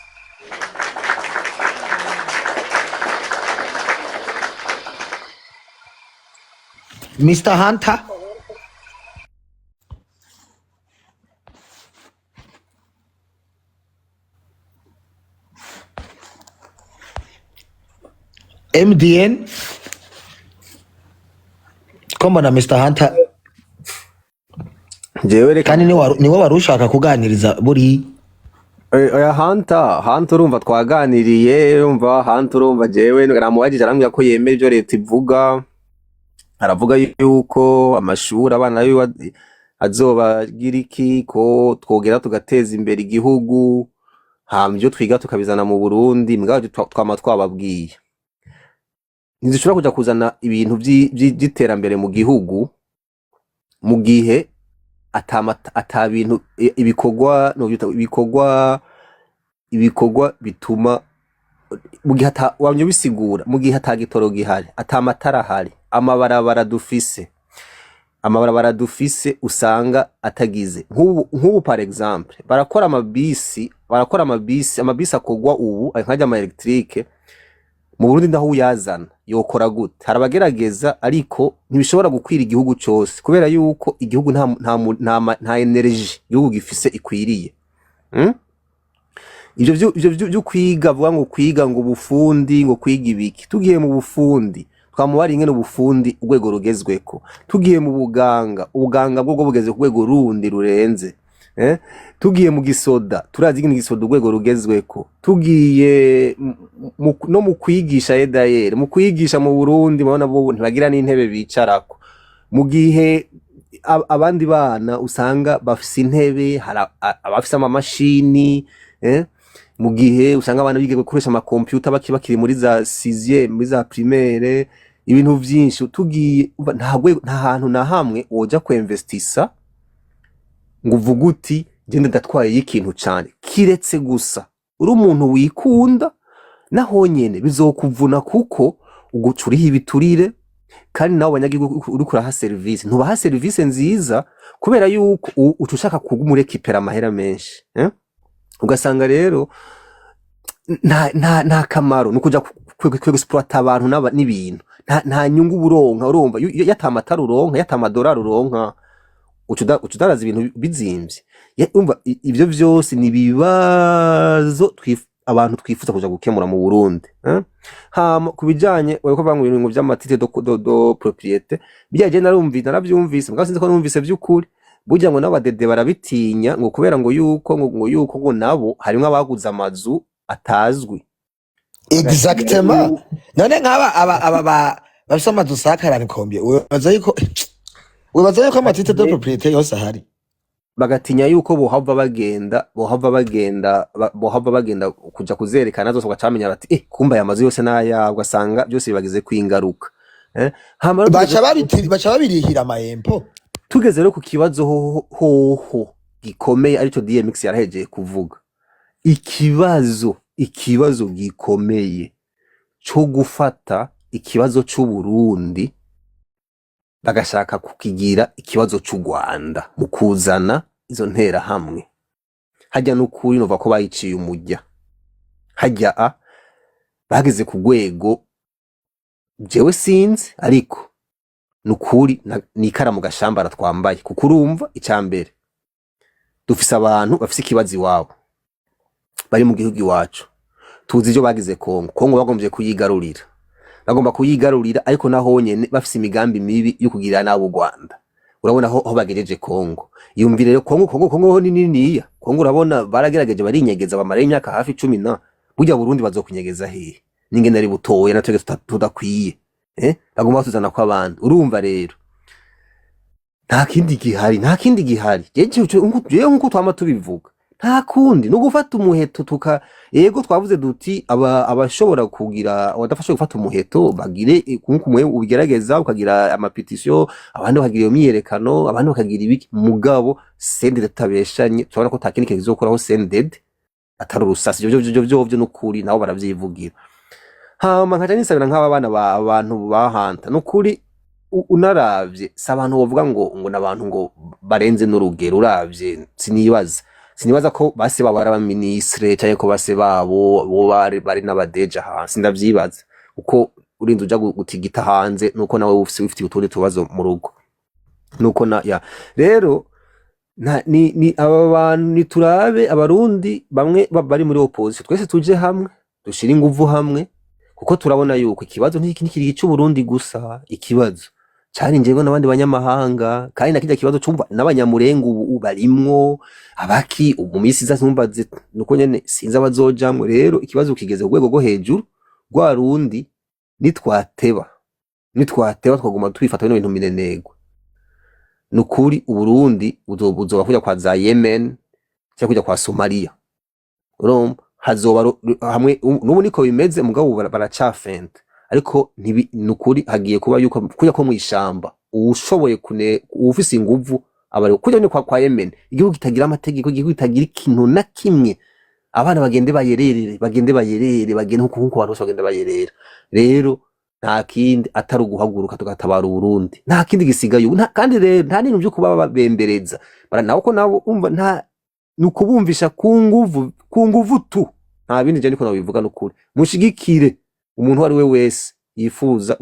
Mr Hunter. MDN, ko mbona Mr Hunter?
Jewe reka
Kandi niwe wari ushaka kuganiriza buri
Oya, Hunter urumva twaganiriye, urumva Hunter, urumva jewe namubajije arambwira ko yemera ibyo leta ivuga. Aravuga yuko amashuri abana biwe azobagira iki, ko twogera tugateza imbere igihugu, hama ivyo twiga tukabizana mu Burundi. Mugabo twama twababwiye, ntidushobora kuja kuzana ibintu vy'iterambere mu gihugu mu gihe ata bintu ibikorwa novyita ibikorwa bituma mu gihe ata wamye bisigura, mu gihe ata gitoro gihari, ata matara ahari, amabarabara dufise usanga atagize. Nk'ubu par exemple barakora amabisi, amabisi akorwa ubu nkajya ama électrique mu Burundi, ndaho uyazana yokora gute? Hari abagerageza, ariko ntibishobora gukwira igihugu cose, kubera yuko igihugu nta énergie igihugu gifise ikwiriye. Ivyo vyo kwiga, vuga ngo kwiga ngo ubufundi, ngo kwiga ibiki, tugiye mu bufundi. Twamubariye ingene ubufundi urwego rugezweko. Tugiye mu buganga, ubuganga bwo bugeze ku rwego rundi rurenze. Tugiye mu gisoda, turazi ingene igisoda urwego rugezweko. Tugiye no mu kwigisha, edayeri mu kwigisha mu Burundi murabona bo ntibagira n'intebe bicarako, mu gihe abandi bana usanga bafise intebe, hari abafise amamashini, Mu gihe usanga abana biga gukoresha amakompiyuta bakiri muri za sixième, muri za primaire, ibintu vyinshi. Tugiye umva, nta hantu na hamwe woja kwinvestisa ngo uvuge uti genda ndatwaye ikintu cane, kiretse gusa uri umuntu wikunda. Naho nyene bizokuvuna, kuko uguca uriha ibiturire, kandi nawe abanyagihugu uriko uraha serivisi ntubaha serivisi nziza, kubera yuko uca ushaka kuguma amahera menshi, Ugasanga rero nta kamaro, ni ukuja kwexploita abantu n'ibintu, nta nyungu uburonka. Urumva yata amatara uronka, yata amadolari uronka, uca udaraza ibintu bizimvye. Urumva ivyo vyose ni ibibazo abantu twifuza kuja gukemura mu Burundi, Hama ku bijanye bariko bavuga ngo ibintu vy'ama titres de propriété, bijya je narumvise, naravyumvise, mugabo sinzi ko numvise vy'ukuri. Burya ngo n'abadede barabitinya, ngo kubera ngo yuko ngo yuko ngo nabo harimwo abaguze amazu atazwi. Bagatinya
Exactement.
yuko
None nk'aba aba bafise amazu sakarani combien, wibaza yuko ama titres de propriété yose ahari?
Bagatinya yuko bohava bagenda kuja kuzerekana zose, bagacamenya bati kumba aya mazu yose n'ayabo, ugasanga byose bibagizeko ingaruka, Hama rero tugeze
Baca babirihira ama impôts.
Tugeze rero ku kibazo hoho hoho gikomeye, arico DMX yarahejeye kuvuga, ikibazo gikomeye co gufata ikibazo c'Uburundi bagashaka kukigira ikibazo c'u Rwanda mu kuzana izo nterahamwe hajya. N'ukuri nova ko bayiciye umujya hajya, a bageze ku rwego jewe sinzi, ariko nukuri ni ikara mu gashambara twambaye, kuko urumva icya mbere dufise abantu bafise ikibazo iwabo bari mu gihugu iwacu. Tuzi ivyo bagize Kongo. Kongo bagomvye kuyigarurira, bagomba kuyigarurira, ariko naho nyene bafise imigambi mibi yo kugirira nabi u Rwanda. Urabona aho bagejeje Kongo. Yumvire rero Kongo, Kongo, Kongo ho ni niniya. Kongo urabona baragerageje barinyegeza, bamara imyaka hafi 10 na burya. Burundi bazokunyegeza hehe n'ingene ari butoya, na twebwe tudakwiye, Bagomba batuzana ko abandi. Urumva rero nta kindi gihari, nta kindi gihari. Jewe nkuko twama tubivuga, nta kundi no gufata umuheto tuka yego twavuze duti abashobora kugira, abadafasha gufata umuheto bagire nkuko umwe ubigerageza ukagira ama pétitions, abandi bakagira iyo myiyerekano, abandi bakagira ibiki. Mugabo CNDD tutabeshanye, turabona ko ta kindi kintu kizokoraho CNDD atari urusasi. Ivyo nukuri nabo baravyivugira. Hama nkaca nisabira nk'aba bana ba abantu bahanta, nukuri unaravye si abantu bovuga ngo n'abantu ngo barenze n'urugero. Uravye sinibaza ko base babo ari abaministre canke ko base babo bo bari n'abadeja hanze, sindavyibaza, kuko urinze uja gutigita hanze nuko nawe ufise wifitiye utundi tubazo mu rugo. Nuko na ya rero ni aba bantu niturabe abarundi bamwe bari muri opposition, twese tuje hamwe, dushire inguvu hamwe, kuko turabona yuko ikibazo ntikiri ic'Uburundi gusa, ikibazo carinjiyemwo n'abandi banyamahanga, kandi na kirya kibazo cumva n'abanyamurenga ubu barimwo abaki ubu mu minsi iza ntumbaze, nuko nyene sinzi abazojamwo. Rero ikibazo kigeze ku rwego rwo hejuru rwa rundi. Nitwateba twaguma twifata bino bintu minenegwe, nukuri Uburundi buzoba kuja kwa za Yemen cyangwa kuja kwa Somalia. Urumva hazoba hamwe n'ubu niko bimeze, mugabo ubu baracafenta, ariko nukuri hagiye kuba yuko kuja ko mwishamba uwushoboye kune uwufise inguvu abari kuja ni kwa Yemen, igihugu kitagira amategeko, igihugu kitagira ikintu na kimwe. Abana bagende bayerere, bagende bayerere, bagende nkuko abantu bose bagenda bayerera. Rero nta kindi atari uguhaguruka tugatabara Uburundi, nta kindi gisigaye ubu. Kandi rero nta n'ibintu vyo kuba babembereza. Nabo ko nabo umva nta ni ukubumvisha ku nguvu, ku nguvu tu, nta bindi. Je niko nabivuga, nukuri mushigikire umuntu uwo ari we wese yifuza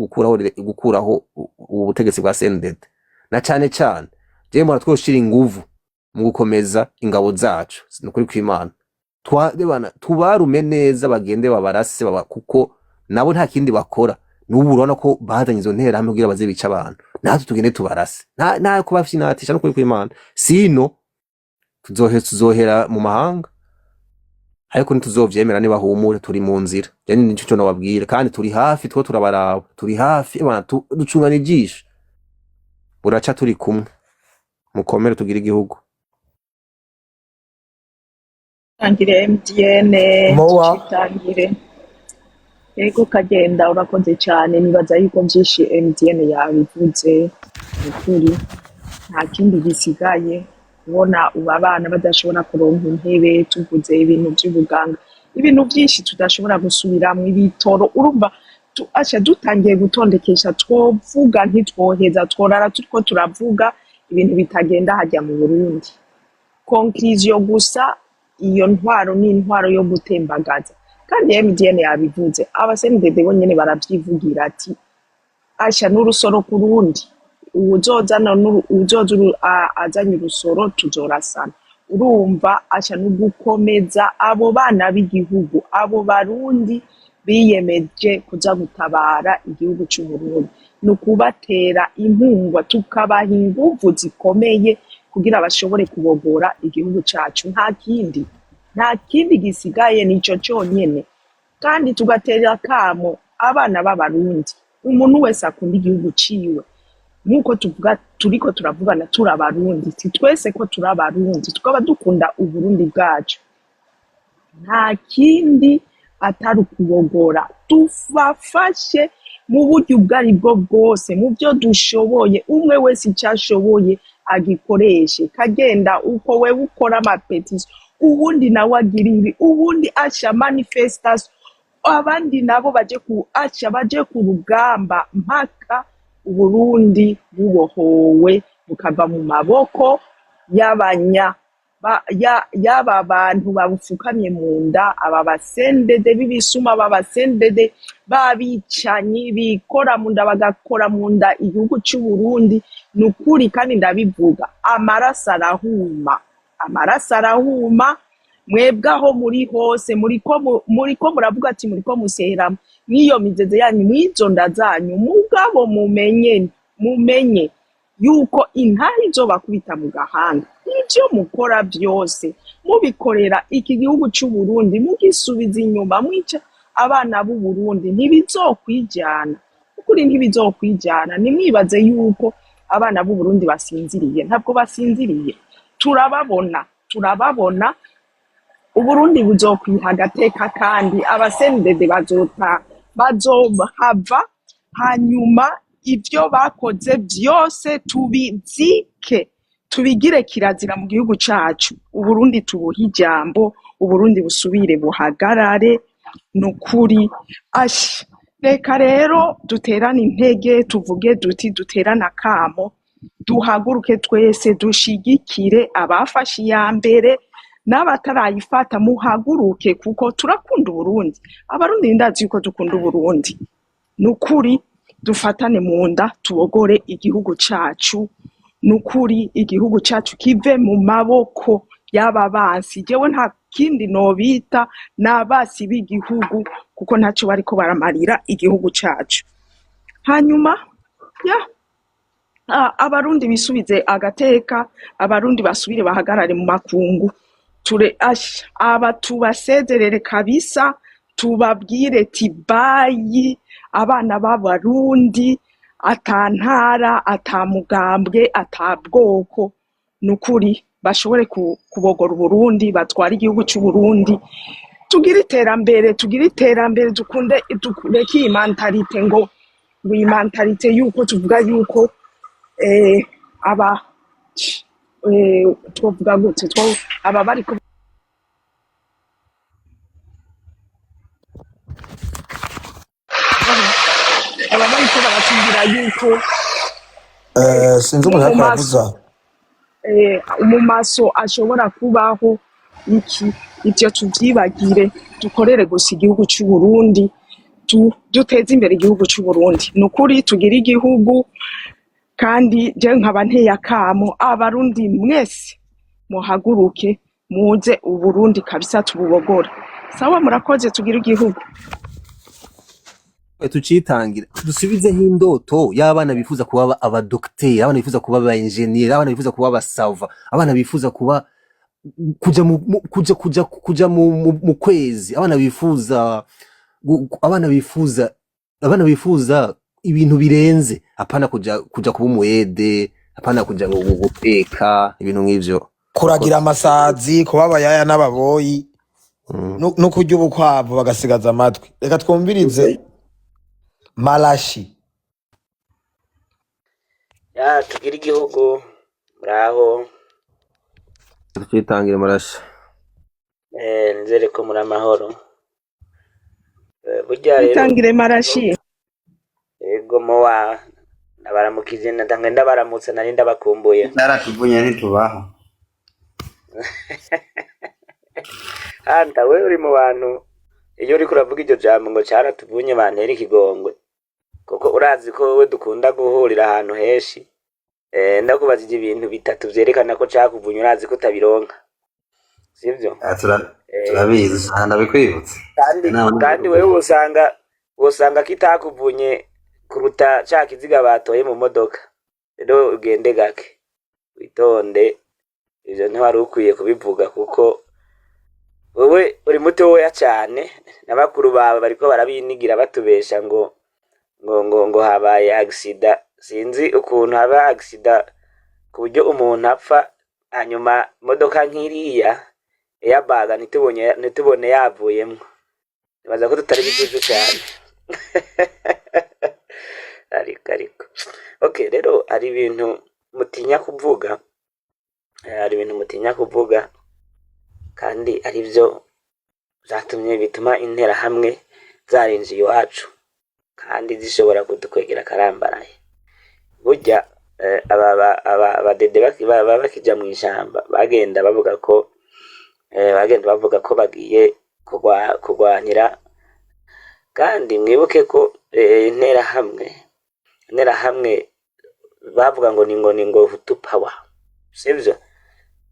gukuraho ubu butegetsi bwa CNDD, na cane cane jewe mbona twoshira inguvu mu gukomeza ingabo zacu. Nukuri kw'Imana twarebana tubarume neza, bagende babarase baba, kuko nabo nta kindi bakora. N'ubu urabona ko bazanye izo nterahamwe kugira baze bice abantu, natwe tugende tubarase, nta kubafyinatisha n'ukuri kw'Imana, sino tuzohera mu mahanga, ariko ntituzovyemera. Nibahumure, turi mu nzira. Je nico co nababwira, kandi turi hafi, two turabaraba, turi hafi bana, ducungana ijisho, buraca turi kumwe. Mukomere, tugire igihugu.
Tangire MTN.
Mowa.
Tucitangire. Yego, kagenda, urakoze cyane. Nibaza yuko byinshi MTN yabivuze. Ni ukuri nta kindi gisigaye, kubona ubu abana badashobora kuronka intebe, tuvuze ibintu by'ubuganga, ibintu byinshi tudashobora gusubiramwo, ibitoro, urumva asha dutangiye gutondekesha twovuga ntitwoheza, tworara turiko turavuga ibintu bitagenda hajya mu Burundi. Conclusion gusa, iyo ntwaro ni intwaro yo gutembagaza, kandi MTN yabivuze, aba CNDD bo nyene baravyivugira ati asha n'urusoro ku rundi, uwuzozana uwuzoza azanye urusoro tuzorasana. Urumva asha no gukomeza abo bana b'igihugu, abo Barundi biyemeje kuza gutabara igihugu c'Uburundi, ni ukubatera impungwa, tukabaha inguvu zikomeye kugira bashobore kubogora igihugu cacu. Nta kindi, nta kindi gisigaye, nico conyene. Kandi tugatera akamo abana b'Abarundi, umuntu wese akunda igihugu ciwe, nk'uko tuvuga, turiko turavugana turi Abarundi, si twese ko turi Abarundi, tukaba dukunda Uburundi bwacu, nta kindi atari ukubogora. Tubafashe mu buryo ubwo ari bwo bwose, mu byo dushoboye, umwe wese icyo ashoboye agikoreshe. Kagenda uko wewe ukora ama pétition, uwundi nawe agira ibi, uwundi asha manifestation, abandi nabo baje ku asha baje ku rugamba mpaka Uburundi bubohowe, bukava mu maboko y'abanya y'aba bantu babufukamye mu nda, aba basendede b'ibisuma, b'abasendede b'abicanyi bikora mu nda, bagakora mu nda igihugu c'Uburundi. Ni ukuri, kandi ndabivuga, amaraso arahuma, amaraso arahuma. Mwebwe aho muri hose, muriko muravuga ati muriko musehera mw'iyo mizeze yanyu, mw'izo nda zanyu, mugabo mumenye yuko intare izobakubita mu gahanga. Ivyo mukora byose mubikorera iki gihugu c'Uburundi, mugisubiza inyuma, mwica abana b'Uburundi, ntibizokwijana ukuri, ntibizokwijana. Nimwibaze yuko abana b'Uburundi basinziriye, ntabwo basinziriye, turababona, turababona. Uburundi buzokwiha agateka, kandi abasendede bazota bazohava, hanyuma ibyo bakoze byose tubizike, tubigire kirazira mu gihugu cacu. Uburundi tubuhe ijambo, Uburundi busubire buhagarare. Ni ukuri asha, reka rero duterane intege, tuvuge duti duterane akamo, duhaguruke twese dushigikire abafashe iya mbere n'abatarayifata. Muhaguruke, kuko turakunda Uburundi. Abarundi ndazi yuko dukunda Uburundi. Ni ukuri dufatane mu nda, tubogore igihugu cacu. Ni ukuri igihugu cacu kive mu maboko y'aba bansi. Jewe nta kindi nobita, ni abasi b'igihugu, kuko ntaco bariko baramarira igihugu cacu. Hanyuma ya Abarundi bisubize agateka, Abarundi basubire bahagarare mu makungu. Ture asha aba tubasezerere kabisa, tubabwire ti bye, abana b'Abarundi, ata ntara, ata mugambwe, ata bwoko. Ni ukuri bashobore kubogora Uburundi, batware igihugu c'Uburundi, tugire iterambere, tugire iterambere, dukunde, dureke iyi mentalité, ngo iyi mentalité yuko tuvuga yuko aba twovuga gute, aba bariko aba bariko baratubwira yuko
Sinzi umuntu
mu
ariko
maso
aravuza.
Mu maso ashobora kubaho iki, ivyo tuvyibagire, dukorere gusa igihugu c'Uburundi, duteze imbere igihugu c'Uburundi. Ni ukuri tugire igihugu. Kandi je nkaba nteye akamo Abarundi mwese, muhaguruke muze Uburundi kabisa tububogore. Sawa, murakoze, tugire igihugu.
Tucitangire, dusubizeho indoto y'abana bifuza kuba abadokiteri, abana bifuza kuba aba engineer, abana bifuza kuba abasava, abana bifuza kuba kuja mu kuja mu kwezi, abana bifuza ibintu birenze, apana kuja kuba umuede, apana kuja ngo guteka ibintu nk'ivyo.
Kuragira amasazi, kuba abayaya n'ababoyi, no kurya ubukwavu bagasigaza amatwi. Reka twumvirize Marashi.
Ya, tugire igihugu, muraho?
Tucitangire, Marashi.
Nizere ko muri amahoro. Burya rero
Itangire, Marashi.
Ego, mowa ndabaramukije, ndanga ndabaramutse, nari ndabakumbuye.
Cyaratuvunya ntitubaho.
Hanta we uri mu bantu iyo uriko uravuga iryo jambo ngo caratuvunye bantera ikigongwe, kuko urazi ko wowe dukunda guhurira ahantu henshi. Ndakubajije ibintu bitatu vyerekana ko cakuvunye, urazi ko utabironka, sivyo?
Ah, turabizi, aha ndabikwibutsa.
Kandi
Inama
kandi wewe wosanga kitakuvunye kuruta ca kiziga batoye mu modoka. Rero ugende gake, witonde, ivyo ntiwari ukwiye kubivuga kuko wewe uri mutoya cane na bakuru bawe bariko barabinigira batubesha ngo habaye accident. Sinzi ukuntu haba accident ku buryo umuntu apfa, hanyuma imodoka nk'iriya airbag ntitubone yavuyemwo. Nibaza ko tutari bijuju cyane, ariko okay. Rero hari ibintu mutinya kuvuga, hari ibintu mutinya kuvuga kandi ari byo vyatumye bituma Interahamwe zarinjiye iwacu kandi zishobora kudukwegera akarambaraye. Burya aba abadede bakija mw'ishamba bagenda bavuga ko bagiye kurwanira. Kandi mwibuke ko Interahamwe bavuga ngo ni Hutu Power, sivyo?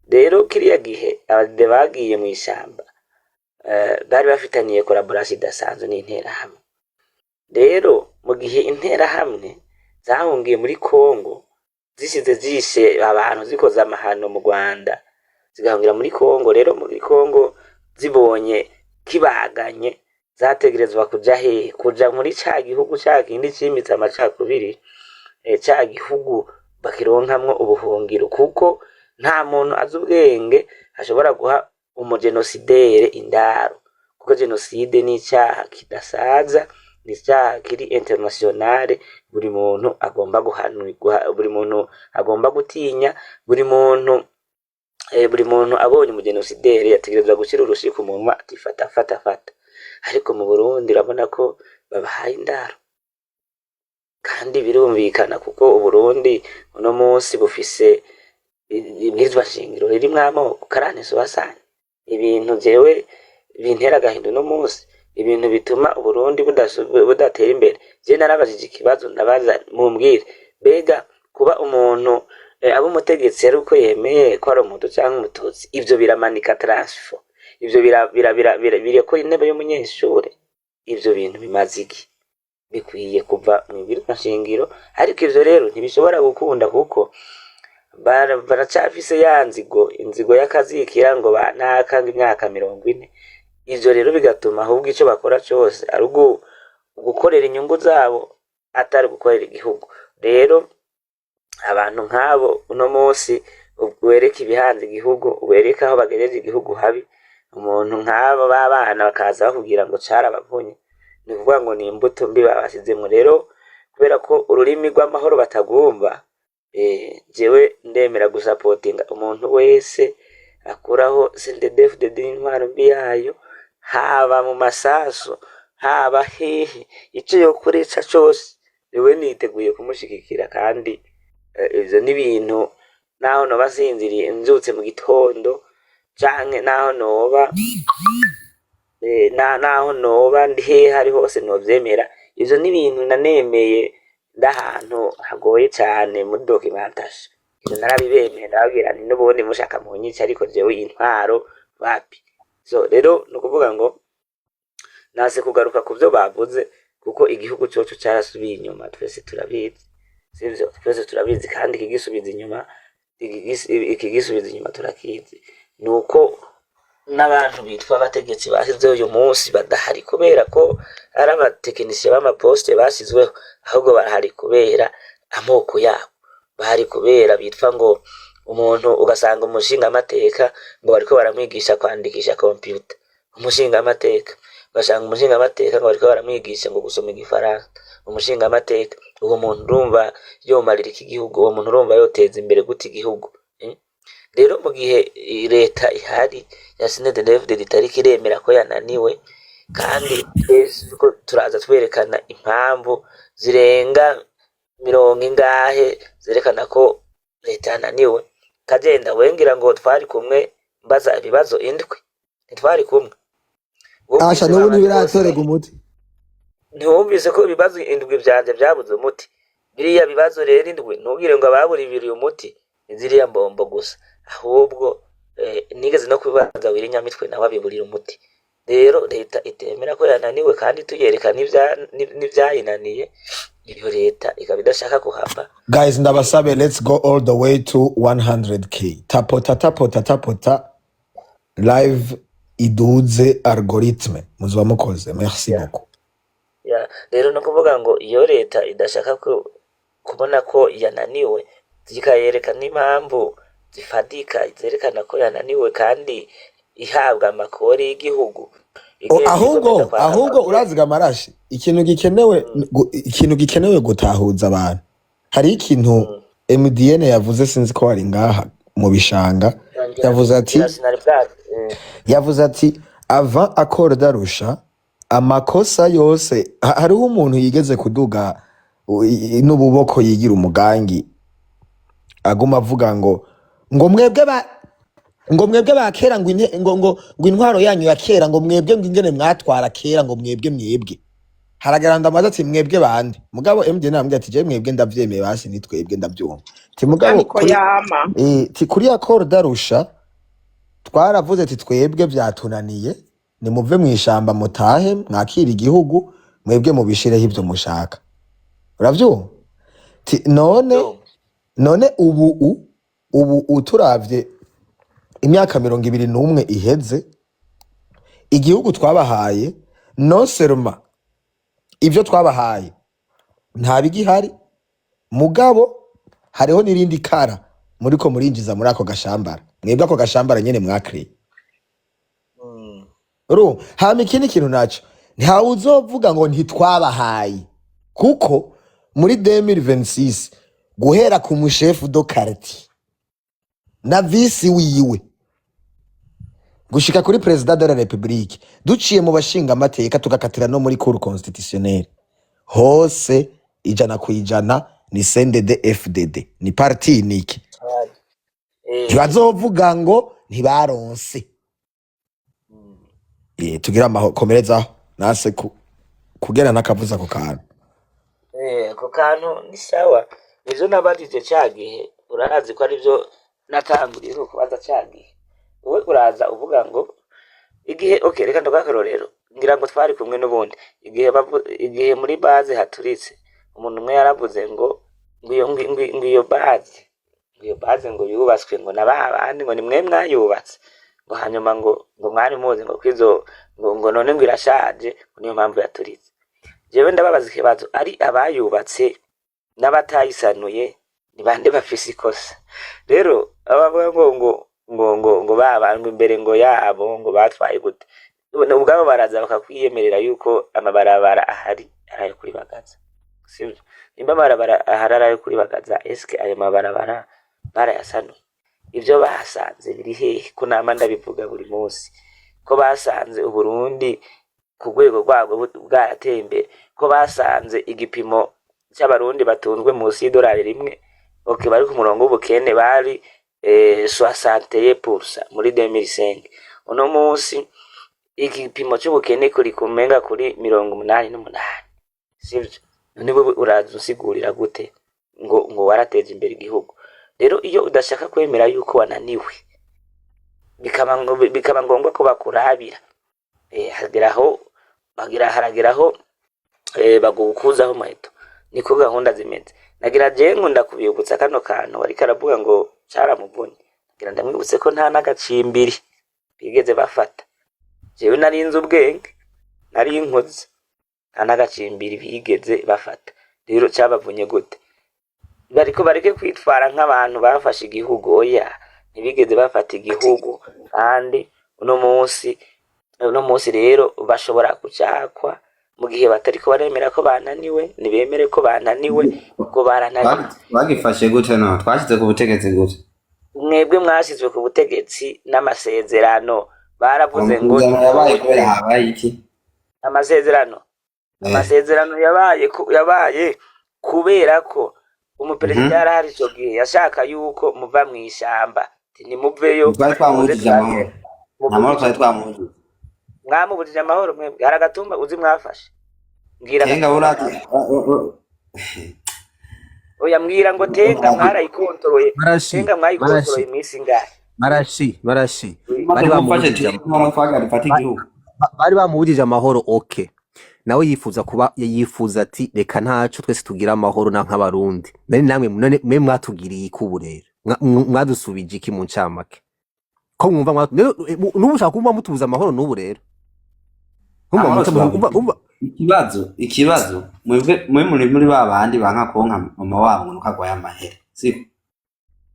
Rero kiriya gihe abadede bagiye mw'ishamba, bari bafitaniye collaboration idasanzwe n'Interahamwe. Rero mu gihe Interahamwe zahungiye muri Congo, zishize zishe abantu, zikoze amahano mu Rwanda, zigahungira muri Congo, rero muri Congo zibonye kibaganye, zategerezwa kuja hehe? Kuja muri ca gihugu ca kindi cimitse amacakubiri, ca gihugu bakironkamwo ubuhungiro, kuko nta muntu azi ubwenge ashobora guha umugenosidere indaro, kuko jenoside ni icaha kidasaza, ni icaha kiri internationale, buri muntu agomba guhanirwa, buri muntu agomba gutinya, buri muntu abonye umugenosidere yategerezwa gushira urushi ku munwa ati: "Fata, fata, fata." Ariko mu Burundi urabona ko babahaye indaro, kandi birumvikana kuko Uburundi uno munsi bufise ibwirizwa shingiro ririmwo amoko karane subasanye. Ibintu jewe bintera agahinda uno munsi, ibintu bituma Uburundi budatera imbere, je narabajije ikibazo, ndabaza: mumbwire, mbega kuba umuntu aba umutegetsi ari uko yemeye ko ari Umuhutu canke Umututsi, ivyo biramanika transfo, ivyo birekura intebe y'umunyeshure, ivyo bintu bimaze iki? Bikwiye kuva mu ibwirizwa shingiro. Ariko ivyo rero ntibishobora gukunda kuko baracafise ya nzigo, inzigo y'akazikira ngo banaka ngo imyaka 40. Ivyo rero bigatuma ahubwo ico bakora cose ari gukorera inyungu zabo, atari gukorera igihugu. Rero abantu nk'abo uno munsi wereka ibihanze igihugu, wereka aho bagejeje igihugu habi, umuntu nk'abo b'abana bakaza bakubwira ngo carabavunye, ni ukuvuga ngo ni imbuto mbi babashizemwo. Rero kubera ko ururimi rw'amahoro batagumva, jewe ndemera gusapotinga umuntu wese akuraho CNDD-FDD n'intwaro mbi yayo, haba mu masasu, haba hehe, ico yokoresha cose, jewe niteguye kumushigikira. Kandi ivyo ni ibintu naho noba nsinziriye mvyutse mu gitondo canke naho noba ndi hehe ari hose novyemera. Ivyo ni ibintu nanemeye ndahantu hagoye cane muri documentation. Ivyo narabibemeye, ndababwira nti n'ubundi mushaka munyice, ariko jewe intwaro wapi. So rero ni ukuvuga ngo nase kugaruka ku vyo bavuze, Kuko igihugu coco carasubiye inyuma, twese turabizi, sivyo? Twese turabizi. Kandi ikigisubiza inyuma, ikigisubiza inyuma turakizi, nuko n'abantu bitwa abategetsi bashyizeho uyu munsi badahari kubera ko ari abatekinisiye b'amaposite bashyizweho, ahubwo barahari kubera amoko yabo, bahari kubera bitwa ngo umuntu, ugasanga umushingamateka ngo bariko baramwigisha kwandikisha kompiyuta, umushingamateka, ugasanga umushingamateka ngo bariko baramwigisha ngo gusoma igifaransa, umushingamateka. Uwo muntu urumva yomarira iki gihugu? Uwo muntu urumva yoteza imbere gute igihugu, eh? Rero mu gihe leta ihari ya CNDD-FDD itariko iremera ko yananiwe, kandi twese turiko turaza twerekana impamvu zirenga mirongo ingahe zerekana ko leta yananiwe. Kagenda wengira ngo twari kumwe mbaza ibibazo indwi, ntitwari kumwe?
Asha,
Wumvise
n'ubu
babandi bose
ntibiratorega umuti.
Ntiwumvise ko ibibazo indwi vyanje vyabuze umuti? Biriya bibazo rero indwi, ntugire ngo ababuribiriye umuti ni ziriya mbombo gusa, ahubwo nigeze no kubibaza Willy Nyamitwe, nawe abiburira umuti. Rero leta itemera ko yananiwe kandi tuyereka n'ivyayinaniye, iyo leta ikaba idashaka kuhava.
Guys, ndabasabe, let's go all the way to 100K. Tapota, tapota, tapota live, iduze algorithme, muzoba mukoze. Merci beaucoup.
Ya, rero no kuvuga ngo iyo leta idashaka kubona ko yananiwe, zikayereka n'impamvu zifatika zerekana ko yananiwe, kandi ihabwa amakori y'igihugu, igenda
Ahubwo
ikomeza kwaka
ahubwo
amakori.
Uraziga amarashi, ikintu gikenewe ikintu gikenewe gutahuza abantu, hari ikintu MDN yavuze, sinzi ko wari ngaha mu bishanga.
Ngira
Yavuze ati
ngira sinari bwa
yavuze ati avant accord d'Arusha, amakosa yose, hariho umuntu yigeze kuduga n'ububoko yigira umugangi, aguma avuga ngo mwebwe ba, ngo mwebwe ba kera, ngo ngo intwaro yanyu ya kera, ngo mwebwe, ngo ingene mwatwara kera, ngo mwebwe, mwebwe. Haragara ndamaze ati: "Mwebwe bande?" Mugabo MD namubwiye ati: "Je mwebwe ndavyemeye, basi ni twebwe, ndavyumva." Ti mugabo
niko
kuri
yama.
Ti kuri accord d'Arusha twaravuze ati: "Twebwe vyatunaniye, nimuve mw'ishamba mutahe, mwakire igihugu, mwebwe mubishireho ivyo mushaka." Uravyumva? Ti none
Ndumva.
None ubu uturavye imyaka 21 iheze, igihugu twabahaye, non seulement ivyo twabahaye nta bigihari, mugabo hariho n'irindi kara muriko murinjiza muri ako gashambara, mwebwe ako gashambara nyene mwakiriye. Urumva? Hama ikindi kintu naco, ntawe uzovuga ngo ntitwabahaye, kuko muri 2026, guhera ku mu chef de quartier na vice wiwe gushika kuri président de la République, duciye mu bashinga amateka, tugakatira no muri cour constitutionnelle, hose 100% ni CNDD FDD, ni parti unique. Ntibazovuga ngo ntibaronse. Tugira amaho, komerezaho nase kugera n'akavuza ako kantu.
Ako kantu ni sawa, nivyo nabajije ca gihe, urazi ko arivyo natanguriye kubaza ca gihe. Wowe uraza uvuga ngo igihe, okay, reka ndaguhe akarorero, ngira ngo twari kumwe n'ubundi igihe igihe muri base haturitse, umuntu umwe yaravuze ngo iyo base, ngo iyo base ngo yubatswe ngo na ba bandi, ngo ni mwe mwayubatse, ngo hanyuma ngo mwari muzi ngo kwizo, ngo none ngo irashaje, ngo niyo mpamvu yaturitse. Jewe ndababaza ikibazo: ari abayubatse n'abatayisanuye, ni bande bafise ikosa? Rero abavuga ngo babandwe imbere ngo yabo ngo batwaye gute, ubwabo baraza bakakwiyemerera yuko amabarabara ahari ari ayo kuri Bagaza, sivyo? Nimba amabarabara ahari ari ayo kuri Bagaza, eske ayo mabarabara barayasanuye? Ivyo basanze biri hehe? Ko nama ndabivuga buri munsi ko basanze Uburundi ku rwego rwabwo bwarateye imbere, ko basanze igipimo c'Abarundi batunzwe munsi y'idolari rimwe, okay, bari ku murongo w'ubukene, bari 61% muri 2005, uno munsi igipimo c'ubukene kuri kumenga kuri 88, sivyo? None wewe uraza unsigurira gute ngo warateje imbere igihugu? Rero iyo udashaka kwemera yuko wananiwe, bikaba ngombwa ko bakurabira, hageraho bagira harageraho. Bagukuzaho umuheto, niko gahunda zimeze. Nagira jewe nkunda kubibutsa kano kantu ariko aravuga ngo caramuvunye. Nagira ndamwibutse ko nta n'agacimbiri bigeze bafata. Jewe nari nzi ubwenge, nari nkuze, nta n'agacimbiri bigeze bafata. Rero cabavunye gute? Bariko bareke kwitwara nk'abantu bafashe igihugu. Oya, ntibigeze bafata igihugu. Kandi uno munsi rero bashobora kucakwa mu gihe batariko baremera ko bananiwe. Nibemere ko bananiwe, kuko barananiwe.
Bagifashe gute? No twashyize ku butegetsi gute?
Mwebwe mwashizwe ku butegetsi n'amasezerano. Baravuze ngo
Amasezerano yabaye kubera habaye iki?
Amasezerano amasezerano yabaye kubera ko umuperezida yari ahari ico gihe yashaka yuko muva mw'ishamba. Ati, "Nimuveyo."
Twari
Muze
twamubujije amahoro.
tuganire.
Nta mahoro
Muvuge
twari twamubujije.
Mwamubujije amahoro mwebwe. Hari agatumba uzi mwafashe? Mbwira.
Tenga.
Agatumba
Urati.
mwafashe. Oya, mbwira ngo Tenga mwarayikontoroye?
Marashi.
Tenga
Marashi.
mwayikontoroye iminsi ingahe?
Marashi, marashi.
Maze
Bari
kumufashe
bamubujije
tenga twagara dufate igihugu.
Bari bamubujije amahoro, okay. Nawe yifuza kuba, yifuza ati reka ntaco, twese tugira amahoro na nk'abarundi. None namwe, none mwe mwatugiriye iki ubu rero? Mwadusubije iki mu ncamake? Ko mwumva n'ubu ushaka kumva mutubuza amahoro n'ubu rero? Umva.
Amahoro
Umva.
turabuze.
Umva.
Ikibazo mwebwe mwe muri ba bandi banka konka mama wabo ngo nuko agwaye amahere, siko?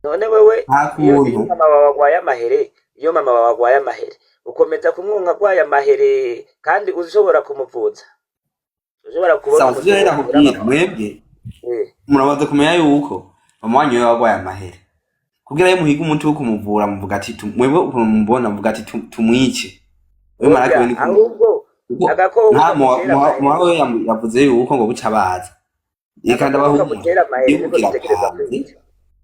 None wewe
Nta
iyo
kuntu
mama wawe agwaye amahere, iyo mama wawe agwaye amahere, ukomeza kumwonka agwaye amahere kandi ushobora kumuvuza, ushobora kubona
Sawa,
umuti
sivyo rero.
wovura
Nakubwira
mama.
mwebwe muramaze kumenya yuko mama wanyu yoba agwaye amahere, kugira iyo muhiga umuti wo kumuvura muvuga ati mwebwe ukuntu mubona muvuga ati tumwice we maraki we
Oya.
niko
Ahubwo
kuko
agakoko
nta
kamutera amahere.
muwa we yavuze yuko ngo buca baza, reka
Agakoko
ndabahumura.
kamutera amahere
Igihugu
niko dutegereza
kirapanze.
kwica.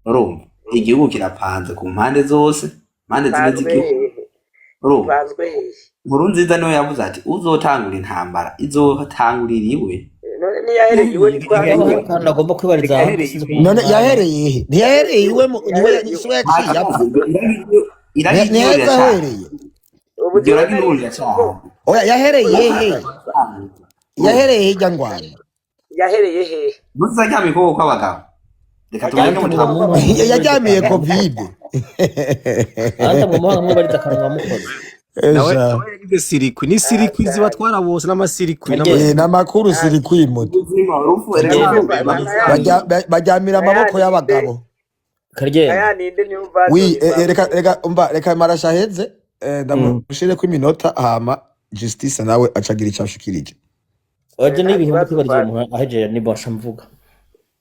Urumva, igihugu kirapanze ku mpande zose, mpande zine
Panzwe
z'igihugu.
hehe?
Urumva,
Panzwe hehe?
Nkuru nziza niwe yavuze ati uzotangura intambara izotangurira iwe.
None ntiyahereye iwe?
Mugabo hari
Ntitwahereye
akantu agomba kwibariza hanze,
Yahereye
sinzi ko
iwe.
None
umwanya.
yahereye he? Ntiyahereye iwe niwe
Yahereye iwe.
siwe yaciye apfa?
Iragi
Ntiheza
riracyari.
ahereye.
Ubu
Iryo
jewe
ragi
nari
n'ubu
nzi
riracahari.
ko
Oya, yahereye he?
Urumva,
Yahereye hirya ngwano.
Yahereye hehe?
Ntuzi aryamye ukuboko kw'abagabo, reka tumureke.
Anta
Mutamu.
mwomuha nkamwibariza
Yajyamiye
akantu.
Covid.
Anta mwomuha nkamwibariza akantu wamukoze.
Nawe
Esha.
nawe yagize circuit, ni circuit zibatwara bose n'amacircuit.
Karyenda.
N'amakuru siri kwimuta.
Ubuzima, urupfu, erega
Karyenda.
urupfu
Bajyamira amaboko y'abagabo.
Karyenda.
Nayaninde niyo
Wi
mvato.
reka umva, reka marasha aheze, ndamushireko iminota, hama Justice nawe acagira icyo ashikirije.
Oje
Nta
n'ibintu ngomba
kibazo.
kwibariza
Fata.
umuntu ahejeje ni bon mvuga.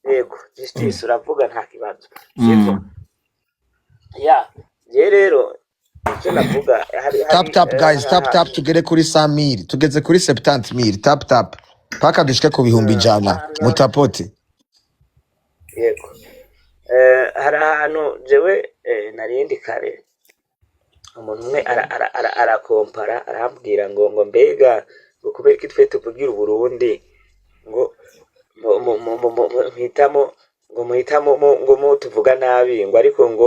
Yego, Justice, uravuga, nta kibazo, sivyo? Ya, je rero icyo navuga hari
Tap
hari
tap, guys, tap
hari
tap, tugere kuri 100,000. Tugeze kuri 70,000. Tap tap paka dushike ku 100,000. Mutapote.
Yego, hari ahantu jewe narindi kare umuntu umwe arakompara arambwira ngo mbega ngo kubera iki twe tuvugira Uburundi, ngo muhitamo, ngo muhitamo ngo tuvuga nabi, ngo ariko ngo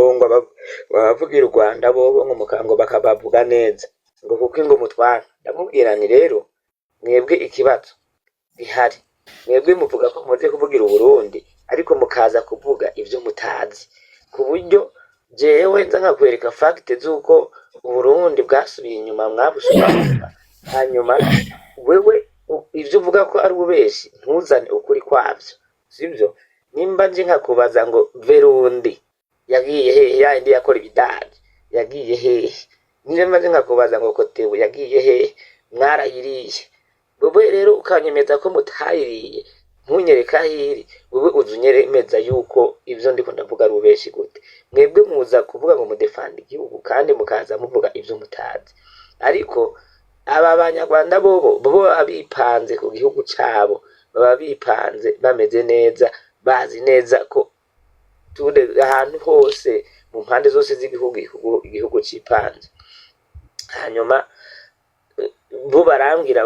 abavugira u Rwanda bobo ngo ngo bakabavuga neza, ngo kuko ngo mutwara. Ndamubwira nti rero mwebwe ikibazo gihari, mwebwe muvuga ko muze kuvugira Uburundi, ariko mukaza kuvuga ibyo mutazi, ku buryo jewe nza nkakwereka fact z'uko Uburundi bwasubiye inyuma, mwabusubiye inyuma, hanyuma wewe ivyo uvuga ko ari ububeshi, ntuzane ukuri kwavyo, sibyo? Nimba nje nkakubaza ngo Verundi yagiye hehe, yayindi yakora ibidage yagiye hehe? Nimba nje nkakubaza ngo Kotebu yagiye hehe, mwarayiriye, wewe rero ukanyemeza ko mutayiriye, ntunyereka aho iri, wewe uza unyemeza yuko ivyo ndiko ndavuga ari ububeshi gute? Mwebwe muza kuvuga ngo mudefanda igihugu, kandi mukaza muvuga ivyo mutazi. Ariko aba banyarwanda bobo baba bipanze ku gihugu cabo, baba bipanze bameze neza, bazi neza ko tunde ahantu hose mu mpande zose z'igihugu, igihugu cipanze. Hanyuma bo barambwira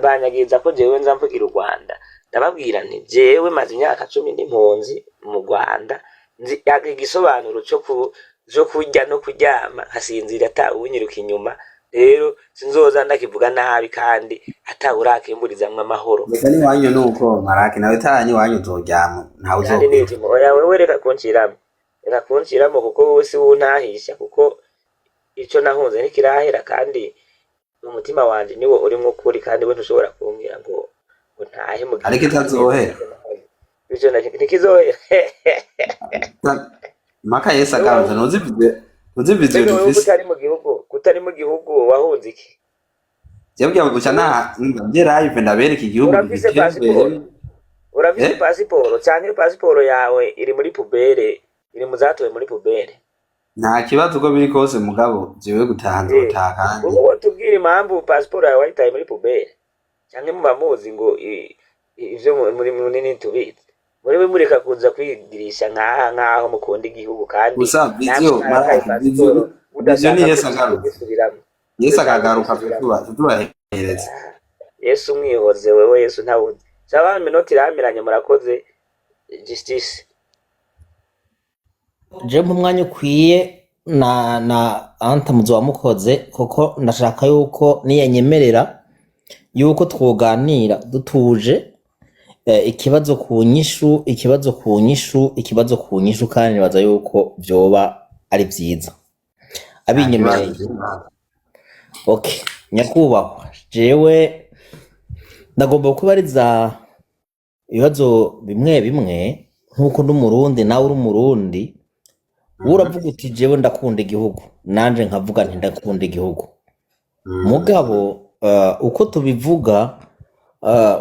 banyagiriza ko jewe nza mvugira u Rwanda. Ndababwira nti jewe maze imyaka 10 n'impunzi mu Rwanda, nzi igisobanuro co kurya no kuryama nkasinzira ata uwunyiruka inyuma. Rero sinzoza ndakivuga nabi kandi atawurakimburizamwo amahoro.
Reka n'iwanyu nuko Maraki nawe taha iwanyu uzoryama ntawe
Kandi
uzokwica.
nitimo oya, wewe reka kunciramo, reka kunciramo, kuko wowe si wuntahisha, kuko ico nahunze ntikirahera, kandi umutima wanje niwo urimwo ukuri, kandi we ntushobora kumbwira ngo ntahe mu gihe
Ariko itazohera.
Ico ntikizohera.
Mpaka Yesu agarutse, ntuzi video, ntuzi video
Mbega wewe
dufise.
kutari mu gihugu, kutari mu gihugu wahunze iki?
Jewe guca nta nje live ndabereka igihugu
Urafise
giteye
pasiporo?
imbere.
Urafise
Eh?
pasiporo canke pasiporo yawe iri muri pubere, iri mu zatowe muri pubere?
Nta kibazo uko biri kose, mugabo jewe gutaha nzotaha kandi.
Ubu wotubwira impamvu pasiporo yawe wayitaye muri pubere, canke muba muzi ngo ivyo muri munini tubizi, muri we mureka kuza kwigirisha nkaha nkaho mukunda igihugu kandi
Gusa
namwe
video
mwarataye
Maraki video
pasiporo
video ni
mudashaka
Yesu agarutse.
kugisubiramwo.
Yesu
Mudashaka
akagaruka
kugisubiramwo.
tutubahereza.
Yesu umwihoze wewe, Yesu ntawuzi. Saba minota iramiranye, murakoze justice.
Je mu mwanya ukwiye na Anta muzoba mukoze, kuko ndashaka yuko niyanyemerera yuko twoganira dutuje, ikibazo ku nyishu, ikibazo ku nyishu, ikibazo ku nyishu, kandi nibaza yuko vyoba ari vyiza
Nta kibazo.
abinyemereye. Okay, nyakubahwa, jewe ndagomba kubariza ibibazo bimwe bimwe nk'uko ndi umurundi nawe uri umurundi. Wowe uravuga uti jewe ndakunda igihugu, nanje nkavuga nti ndakunda igihugu, mugabo uko tubivuga,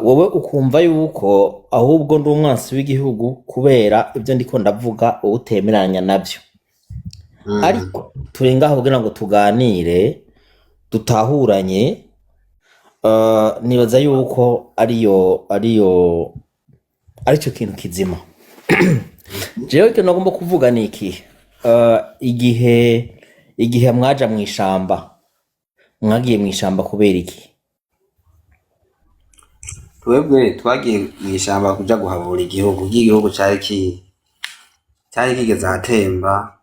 wowe ukumva yuko ahubwo ndi umwansi w'igihugu kubera ibyo ndiko ndavuga wowe utemeranya navyo. Ariko turi ngaho kugira ngo tuganire dutahuranye. Nibaza yuko ariyo aricyo kintu kizima. Jewe ikintu nagomba kuvuga ni iki: igihe mwaja mw'ishamba, mwagiye mw'ishamba kubera iki?
Twebwe twagiye mw'ishamba kuja guhabura igihugu, kuko igihugu cari kigeze ahatemba,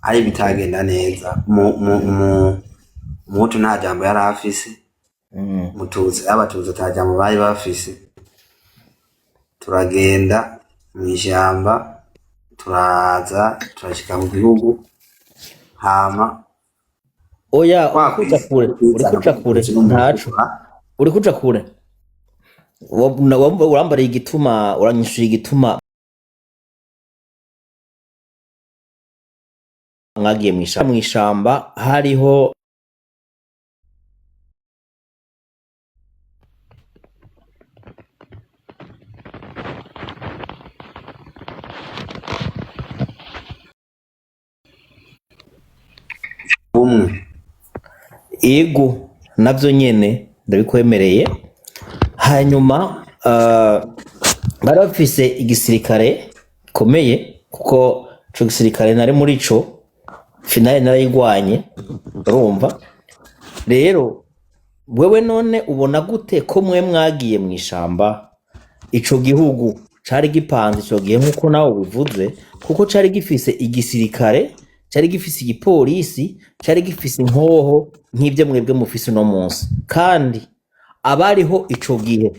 ari bitagenda neza. Umuhutu nta jambo yari afise, Mututsi, abatutsi ata jambo bari bafise. Turagenda mw'ishamba, turaza turashika mu gihugu, hama
Oya,
kwa
uri kuja kure, uri
kwizana
kuja kure,
k'umututsi n'umuhutu.
Ntaco uri kuja kure. Urambariye igituma, uranyishuye igituma mwagiye mw'ishamba hariho
Bumwe.
Ego, navyo nyene ndabikwemereye. Hanyuma bari bafise igisirikare gikomeye, kuko ico gisirikare nari muri co, finale narayigwanye. Urumva rero wewe none ubona gute ko mwe mwagiye mw'ishamba, ico gihugu cari gipanze ico gihe nkuko nawe ubivuze, kuko cari gifise igisirikare, cari gifise igipolisi, cari gifise inkoho nk'ivyo mwebwe mufise uno munsi, kandi abariho ico gihe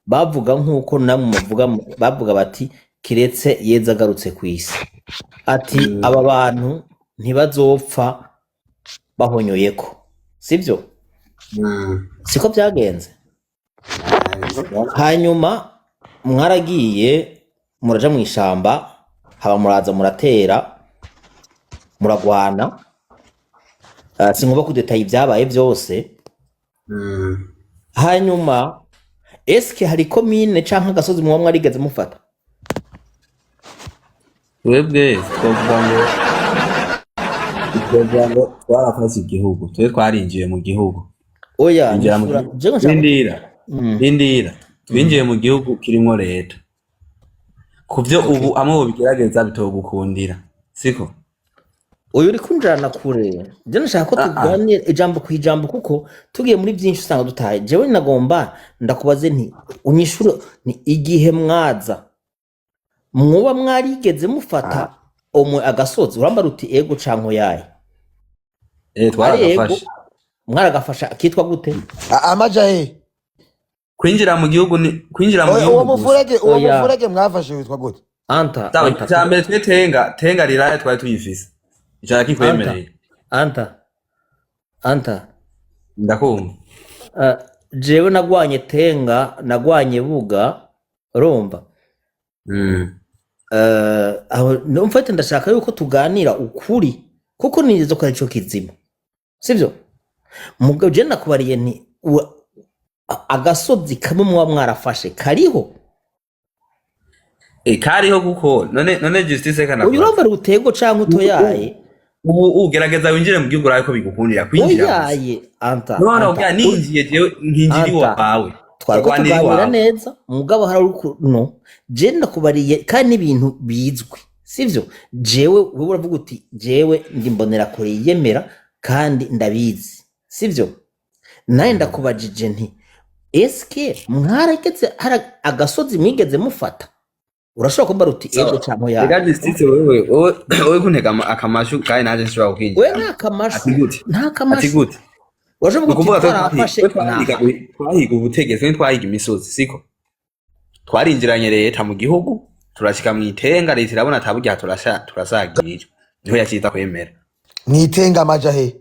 bavuga nk'uko namwe muvuga, bavuga bati kiretse Yezu agarutse kw'isi, ati aba bantu ntibazopfa bahonyoyeko, sivyo? Siko vyagenze. Hanyuma mwaragiye muraja mw'ishamba, haba muraza muratera muragwana. Singomba kudetaye ibyabaye byose. Hanyuma eske hari komine canke agasozi muba mwarigeze mufata?
Twebwe twovuga ngo twarafashe igihugu, twe twarinjiye mu gihugu.
Oya,
Twinjira mu
nyishura
gihugu.
jewe nshaka.
Rindira, rindira. Twinjiye mu gihugu kirimwo leta, kuvyo ubu amwe bobigerageza bitogukundira, siko?
Uyu uri kunjana kure, je nashaka ko
Ah, ah.
tuganira ijambo ku ijambo, kuko tugiye muri byinshi usanga dutaye. Jewe nagomba ndakubaze nti unyishure ni igihe mwaza mwoba mwarigeze mufata omwe agasozi, urambara uti ego canke oyaye.
Eh,
Ari ego
twaragafashe.
Mwaragafasha kitwa gute?
Amaja he?
Kwinjira mu gihugu ni kwinjira mu
Oya, uwo
gihugu gusa.
mufurege, uwo
Oya.
mufurege mwafashe witwa gute?
Anta.
Sawa.
Anta.
Icya mbere, twe Tenga riraya twari tuyifise, icyo
Anta.
nakikwemereye.
Anta, anta.
Ndakumva.
Jewe nagwanye Tenga, nagwanye Buga, urumva? Aho mfate, ndashaka yuko tuganira ukuri, kuko nigeze ko arico kizima, sivyo? Mugabo je nakubariye nti agasozi kamwe muba mwarafashe kariho?
Eh, kariho, kuko none Justice
Uyu
kanakubaza.
Urumva rutego canke utoyaye?
Ubu ugerageza winjire mu gihugu, urabe ko bigukundira kwinjira gusa.
Oyaye, anta.
None
Anta.
ubwa ninjiye jewe nkinjira
Anta.
iwawe.
Twariko
Turwanira
tuganira
iwawe.
neza, mugabo hari no je ndakubariye kandi n'ibintu bizwi, sivyo? Jewe, wewe uravuga uti jewe ndi mbonera kure yiyemera kandi ndabizi, sivyo? Nawe ndakubajije nti eske mwarageze hari agasozi mwigeze mufata? Urashobora kumbara uti ego
Sawa.
canke oya.
Rega Justice, wewe kuntega akamashu kandi naje nshobora
We
kukinjira.
nta kamashu.
Ati gute?
Nta
Ati
kamashu.
gute?
Urashobora
Ni
kuvuga uti
ukuvuga twe
twarafashe
twe twahiga
naha.
Twahiga ubutegetsi, ntitwahiga imisozi, siko? Twarinjiranye leta mu gihugu, turashika mu itenga, leta irabona ataburya turasagirijwe, niho yaciza kwemera.
Mwitenga amaja he?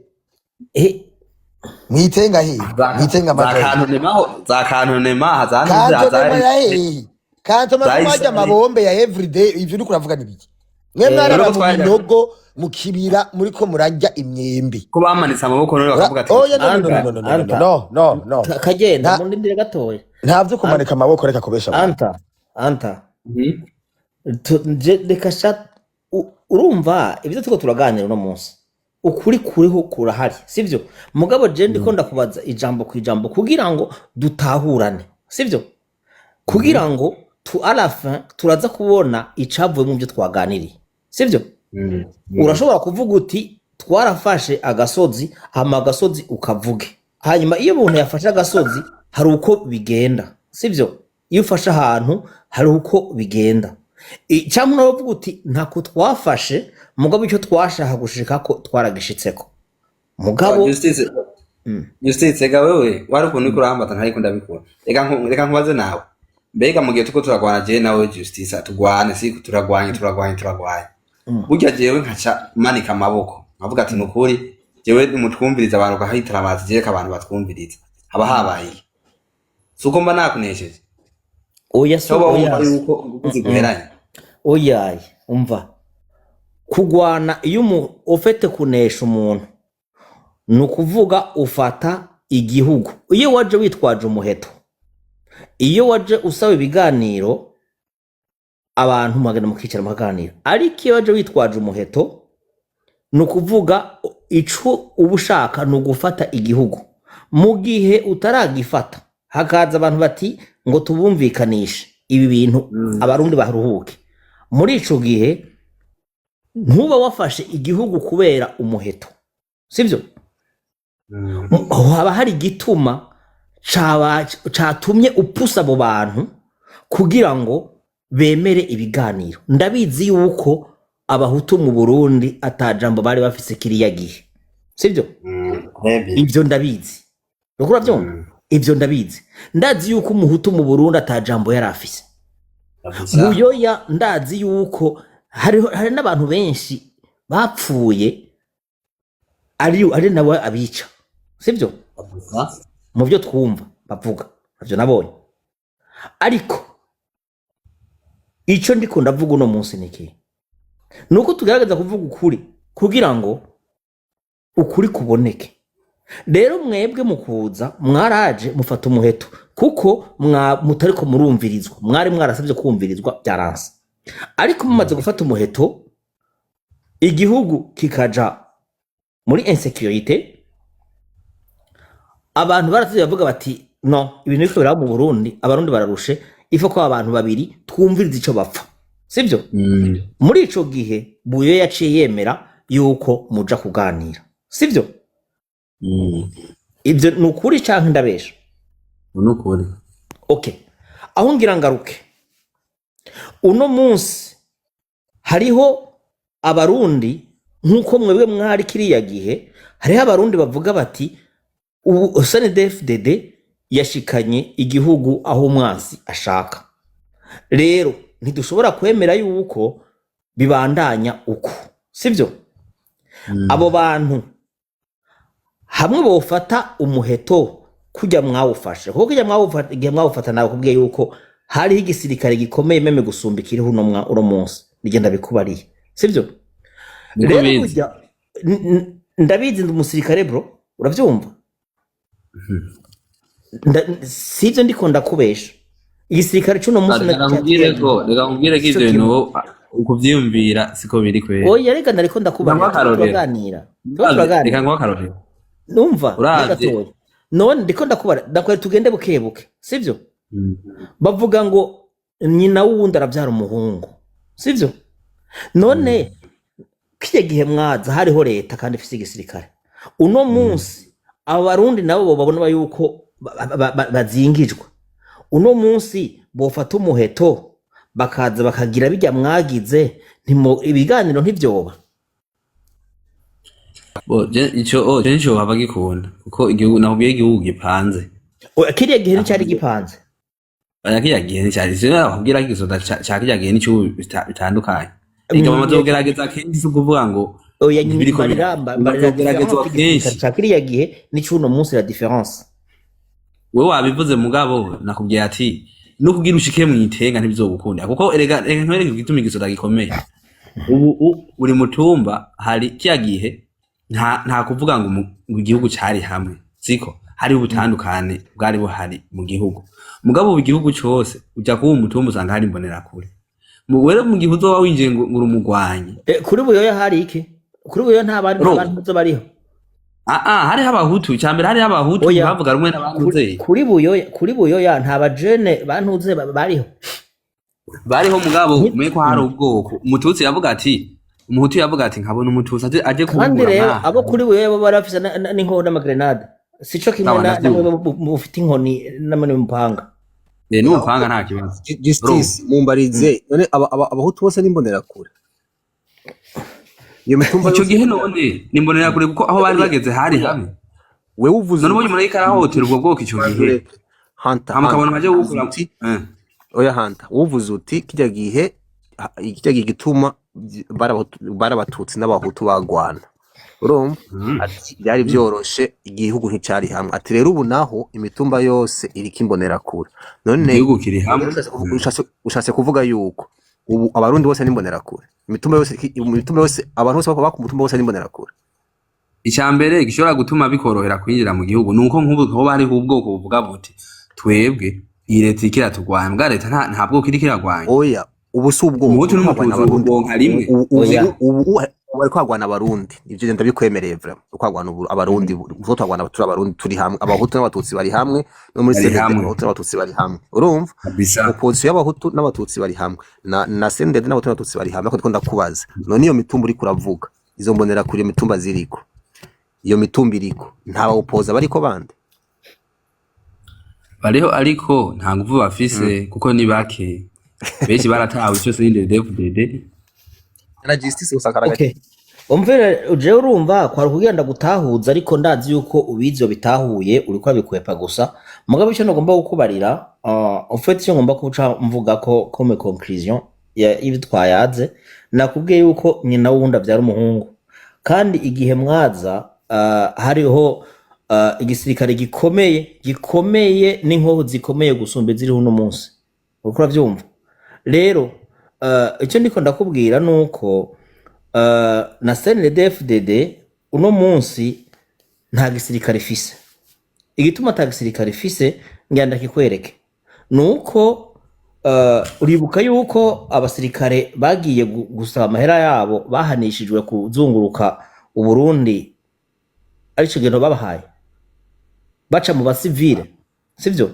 Eh,
Mwitenga he? Mwitenga
Za
amaja he?
kantonema, za kantonema, za
Kantonema
za
ya hehe? Kantonema
za
ko marya amabombe ya everyday, ivyo uriko uravuga ni biki? Mwe mwarara
None ko
mu binogo, mu kibira, muriko murarya imyembe.
Ko bamanitse amaboko none bakavuga ati
Oya, no, no, no.
Anta.
No, no, no, no.
Anta.
No, no, no.
Kagenda.
Nta
Mundindire gatoya.
Nta vyo kumanika amaboko, reka kubesha abantu.
Anta, anta. Reka sha, urumva ibyo turiko turaganira uno munsi, ukuri kuriho kurahari, sivyo? Mugabo je ndiko ndakubaza ijambo ku ijambo kugira ngo dutahurane, sivyo? Kugira ngo tu à la fin turaza kubona icavuye mu byo twaganiriye, sivyo? Urashobora kuvuga uti twarafashe agasozi, hama agasozi ukavuge. Hanyuma iyo umuntu yafashe agasozi hari uko bigenda, sivyo? Iyo ufashe ahantu hari uko bigenda. Cyangwa nawe uvuga uti ntako twafashe, mugabo icyo twashaka gushikako twaragishitseko, mugabo
Justice. Justice, ega wewe wari ukuntu uriko urambata, ntariko ndabikora. Reka nkubaze nawe, mbega mu gihe turiko turagwana jewe nawe Justice, tugwane si turagwanye, turagwanye, turagwanye, burya jewe nkaca manika amaboko nkavuga ati nukuri jewe nimutwumviriza abantu ukahitira bazi jewe ko abantu batwumviriza, haba habaye iki? Si uko mba nakunesheje?
Oya, si
Cyangwa wumva
oya.
yuko ingufu ziguheranye?
Oyaye, umva, kugwana iyo ufite kunesha umuntu ni ukuvuga ufata igihugu. Iyo waje witwaje umuheto, iyo waje usaba ibiganiro, abantu mugenda mukicara mukaganira. Ariko iyo waje witwaje umuheto, ni ukuvuga ico uba ushaka ni ugufata igihugu. Mu gihe utaragifata hakaza abantu bati ngo tubumvikanishe ibi bintu, Abarundi baruhuke, muri ico gihe ntuba wafashe igihugu kubera umuheto, sibyo? Haba hari igituma catumye upusa abo bantu kugira ngo bemere ibiganiro. Ndabizi yuko Abahutu mu Burundi atajambo bari bafise kiriya gihe, sibyo? Ibyo ndabizi. Uriko urabyumva? Ibyo ndabizi. Ndazi yuko Umuhutu mu Burundi atajambo yari afise. Buyoya, ndazi yuko hari n'abantu benshi bapfuye ari nawe abica, sibyo? Mu byo twumva bavuga navyo nabonye. Ariko icyo ndiko ndavuga uno munsi ni iki? Ni uko tugerageza kuvuga ukuri kugira ngo ukuri kuboneke. Rero mwebwe mukuza mwaraje mufata umuheto kuko mutariko murumvirizwa. Mwari mwarasabye kumvirizwa, byaranse. Ariko mumaze gufata umuheto, igihugu kikaja muri insécurité, abantu baratevye bavuga bati no, ibintu biriko biraba mu Burundi, Abarundi bararushe, ifo ko abantu babiri twumviriza ico bapfa, sibyo? Muri ico gihe Buyo yaciye yemera yuko muja kuganira, sibyo? Ibyo ni ukuri canke ndabesha?
Ni ukuri.
Okay, aho ngira ngaruke, uno munsi hariho Abarundi nk'uko mwebwe mwari kiriya gihe, hariho Abarundi bavuga bati Ubu CNDD-FDD yashikanye igihugu aho umwansi ashaka. Rero ntidushobora kwemera yuko bibandanya uko, sibyo? Abo bantu hamwe bofata umuheto kujya mwawufashe, kuko kujya mwawufata, igihe mwawufata nawe kubwiye yuko hariho igisirikare gikomeye même gusumba ikiriho uno munsi, nigenda bikubariye, sibyo?
Niko
Rero
bizi.
burya ndabizi, ndi umusirikare bro, uravyumva? Sivyo ndiko ndakubesha, igisirikare c'uno munsi
Reka nkubwire ko, reka nkubwire ko
sico
ivyo bintu
kimwe.
wowe ukuvyiyumvira siko biri kwera.
Oya, reka, nariko
Reka
ndakubarira,
nguhe
turiko
akarorero.
turaganira, turiko
Uravye, reka
turaganira.
nguhe akarorero.
Numva ni
Uravye
gatoya, none ndiko ndakubara, ndakwera tugende buke buke, sivyo? Bavuga ngo nyina w'uwundi aravyara umuhungu, sivyo? None kirya gihe mwaza hariho leta kandi ifise igisirikare. Uno munsi abo Barundi nabo bo babona yuko bazingijwe. Uno munsi bofata umuheto bakaza bakagira bijya mwagize, ibiganiro ntivyoba.
Bo je ico, oh, je nico baba gikunda kuko igihugu, nakubwiye, igihugu gipanze.
Oya, kiriya gihe nticari
Nakubwiye
gipanze.
Oya, kiriya gihe nticari, sino nakubwira ko igisoda ca kiriya gihe n'icubu bitandukanye. Reka bamaze kugerageza kenshi, si ukuvuga ngo
Oya,
ntibiriko
mbarira
bimaze
mbarira
kugeragezwa
différence y'igisirikare
kenshi.
ca kiriya gihe n'icuno munsi, la différence.
Wewe wabivuze, mugabo nakubwiye ati no kugira ushike mwitenga ntibizogukunda, kuko erega, reka nkwereke igituma igisoda gikomeye ubu. Buri mutumba hari kiya gihe nta kuvuga ngo ngo igihugu cari hamwe, siko hari ubutandukane bwari buhari mu gihugu. Mugabo ubu igihugu cose uja kuba umutumba usanga hari imbonerakure. Rero mu gihe uzoba winjiye ngo uri umugwanyi.
Kuri Buyoya hari iki? Kuri Buyoya nta bantu, nta
Ro
bantu bazo bariho.
Ah ah, hariho Abahutu, icambere hariho Abahutu
Oya,
bavuga rumwe n'abantuze.
Kuri Buyoya nta bajene bantuze bariho.
Bariho, mugabo umenye ko hari ubwoko. Umututsi yavuga ati, Umuhutu yavuga ati nkabona Umututsi aje
Kandi
kunkura
rero
nkaha.
abo kuri Buyoya bo bari bafise n'inkoho n'amagrenade, sico kimwe
Sawa,
na
ndavyumva.
namwe mufite inkoni namwe n'umupanga.
Eh, n'umupanga nta kibazo.
Justice, mumbarize none Abahutu bose n'imbonerakure iyo mitumba
Ico
yose?
gihe none nimbonerakure kuko aho bari
Oya,
bageze hari
oya.
hamwe.
Wewe uvuze
None ubonye
uti
umuntu ariko arahohotera ubwo bwoko ico gihe,
ureke hanta
hama
hanta
ukabona baje
uvuze
gukura
uti oya hanta, uvuze uti kirya gihe kirya gihe igituma bari Abatutsi n'Abahutu bagwana, urumva? Ati byari byoroshe, igihugu nticari hamwe. Ati rero ubu naho imitumba yose iriko imbonerakure. None
Igihugu kiri hamwe.
Ushatse kuvuga yuko ubu Abarundi bose n'imbonerakure, imitumba yose, imitumba yose, abantu bose baba ku mutumba bose n'imbonerakure?
Icya mbere gishobora gutuma bikorohera kwinjira mu gihugu ni uko nk'ubu hoba hariho ubwoko buvuga buti twebwe iyi leta iriko iraturwanya, mbwa leta nta bwoko iriko iragwanya.
Oya, ubu si ubwoko,
Umuhutu
bariko barwana
n'Umututsi
Abarundi.
ubwonka rimwe.
Ubu ubu
Oya.
ubu bariko barwana Abarundi, ivyo ndabikwemereye vraiment, bariko barwana ubu Abarundi, ubu turagwana turi Abarundi, turi hamwe, Abahutu n'Abatutsi bari hamwe no muri
Bari
CNDD.
hamwe.
Abahutu n'Abatutsi bari hamwe, urumva?
Kabisa.
Opposition y'Abahutu n'Abatutsi bari hamwe na CNDD, n'Abahutu n'Abatutsi bari hamwe. Ariko ndiko ndakubaza, none iyo mitumba uriko uravuga, izo mbonera kure, iyo mitumba ziriko, iyo mitumba iriko nta bawupoza bariko bande?
Bariho, ariko nta nguvu bafise kuko ni bake, benshi baratawe ico CNDD-FDD.
Na justice usanga
Okay, umvire, jewe urumva kwari kugenda gutahuza, ariko ndazi yuko ubizi bitahuye, uriko abikwepa gusa. Mugabo icyo nagomba kukubarira, en fait icyo ngomba kuca mvuga ko comme conclusion y'ibyo twayaze, nakubwiye yuko nyina w'uwundi abyara umuhungu, kandi igihe mwaza hariho igisirikare gikomeye gikomeye n'inkoho zikomeye gusumba iziriho uno munsi, uriko uravyumva? Rero icyo ndiko ndakubwira nuko na CNDD-FDD uno munsi nta gisirikare ifise. Igituma ata gisirikare ifise ngira ndakikwereke, nuko uribuka yuko abasirikare bagiye gusaba amahera yabo bahanishijwe kuzunguruka Uburundi, arico gihano babahaye, baca mu basivile, sivyo?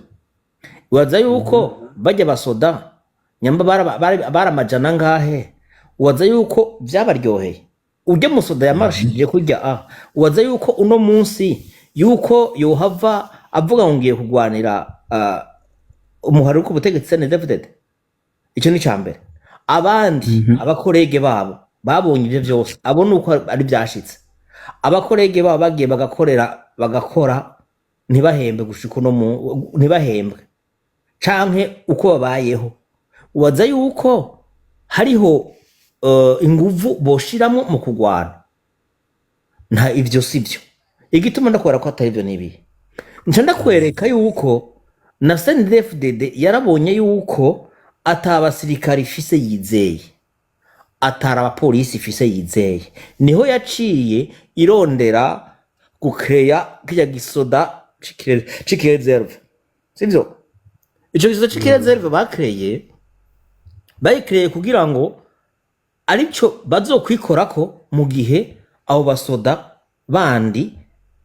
Waza yuko bajya basoda nyamba bari amajana angahe, waza yuko vyabaryoheye? Urya musoda yamarashije kurya a waza yuko uno munsi yuko yohava avuga ngo ngiye kugwanira umuhari ku butegetsi CNDD-FDD? Icyo ni icambere. Abandi abakorege babo babonye ivyo vyose, abo nuko ari vyashitse, abakorege babo bagiye bagakorera bagakora. Ntibahembe gushika uno ntibahembwe canke uko babayeho, ubaza yuko hariho inguvu boshiramwo mu kugwana? Nta, ivyo sivyo. Igituma ndakubwira ko atari ivyo nibihe, nca ndakwereka yuko na CNDD-FDD yarabonye yuko ata basirikare ifise yizeye, atari abapolisi ifise yizeye. Niho yaciye irondera gukeya kirya gisoda c'i réserve, sivyo? Ico gisoda c'i réserve bakreye, bayikreye kugira ngo arico bazokwikorako mu gihe abo basoda bandi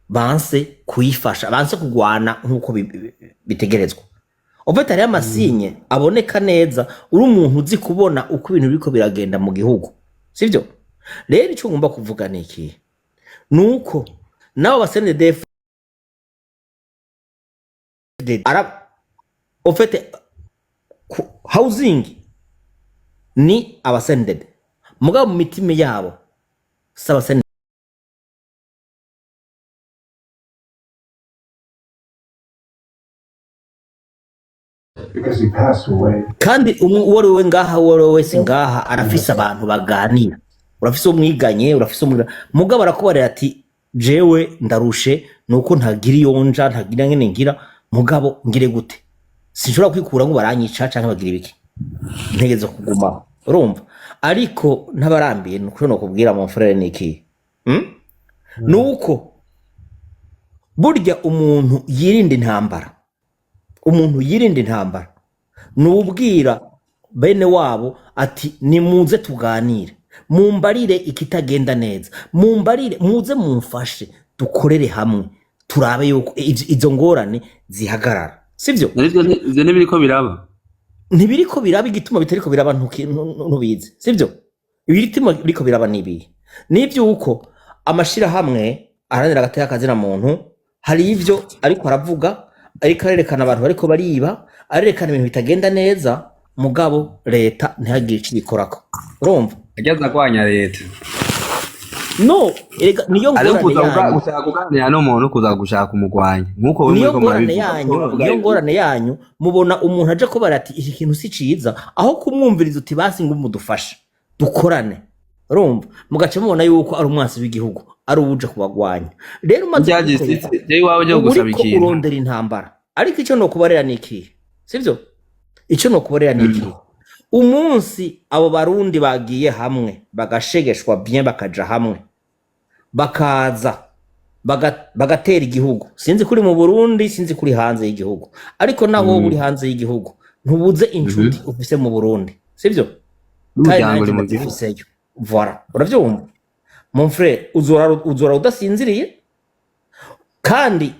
banse kuyifasha, banse kugwana nk'uko bitegerezwa. En fait, hariho ama signes aboneka neza, uri umuntu uzi kubona uko ibintu biriko biragenda mu gihugu, sivyo? Rero ico ngomba kuvuga ni ikihe? Nuko nabo ba CNDD ara, en fait, housing ni aba CNDD, mugabo mu mitima yabo si aba CNDD. Kandi umwe uwo ari we ngaha, uwo ari we wese ngaha arafise abantu baganira. Urafise umwiganye, urafise umwiganye, mugabo arakubarira ati: "Jewe ndarushe, nuko ntagira iyo nja, ntagira ngene ngira, mugabo ngire gute? Sinshobora kwikura ngo baranyica canke bagira ibiki, ntegerezwa kugumaho." Urumva? Ariko ntabarambiye, nuko nokubwira, mon frère, ni iki? Nuko burya umuntu yirinda intambara, umuntu yirinda intambara nubwira bene wabo ati: "Nimuze tuganire, mumbarire ikitagenda neza, mumbarire, muze mumfashe, dukorere hamwe, turabe yuko izo ngorane zihagarara." Sivyo?
Ivyo ntibiriko biraba.
Ntibiriko biraba. Igituma bitariko biraba ntubizi, sivyo? Ibituma biriko biraba nibihe? Nivyuko amashirahamwe aharanira agateka kazina muntu hari ivyo ariko aravuga, ariko arerekana abantu bariko bariba, arerekana ibintu bitagenda neza, mugabo leta ntihagire ico ibikorako. Urumva?
Ageze agwanya leta.
No, erega niyo
Ariho
ngorane
kuza
yanyu.
Gushaka kuganira n'umuntu, kuza gushaka kumugwanya nk'uko wewe
Niyo
muriko
ngorane
murabivuga.
yanyu.
Uravuga
Niyo
yuko
ngorane yanyu. Mubona umuntu aje kubara ati: "Iki kintu si ciza," aho kumwumviriza uti: "Basi ngo mudufashe dukorane." Urumva, mugaca mubona yuko ari umwansi w'igihugu, ari uwuje kubagwanya. Rero umaze
Bya
kubikora,
justice, jewe iwawe uje
uba
gusaba
uriko
ikintu.
urondera intambara. Ariko icyo nokubarera ni ikihe, sivyo? Icyo nokubarera ni ikihe? Umunsi abo barundi bagiye hamwe, bagashegeshwa bien, bakaja hamwe, bakaza bagatera igihugu, sinzi kuri mu Burundi, sinzi kuri hanze y'igihugu, ariko naho wowe uri hanze y'igihugu ntubuze inshuti ufise mu Burundi, sivyo? Kandi
N'umuryango
nanjye
uri mu gihugu.
ndazifiseyo. Voilà, uravyumva, mon frère? Uzora udasinziriye, kandi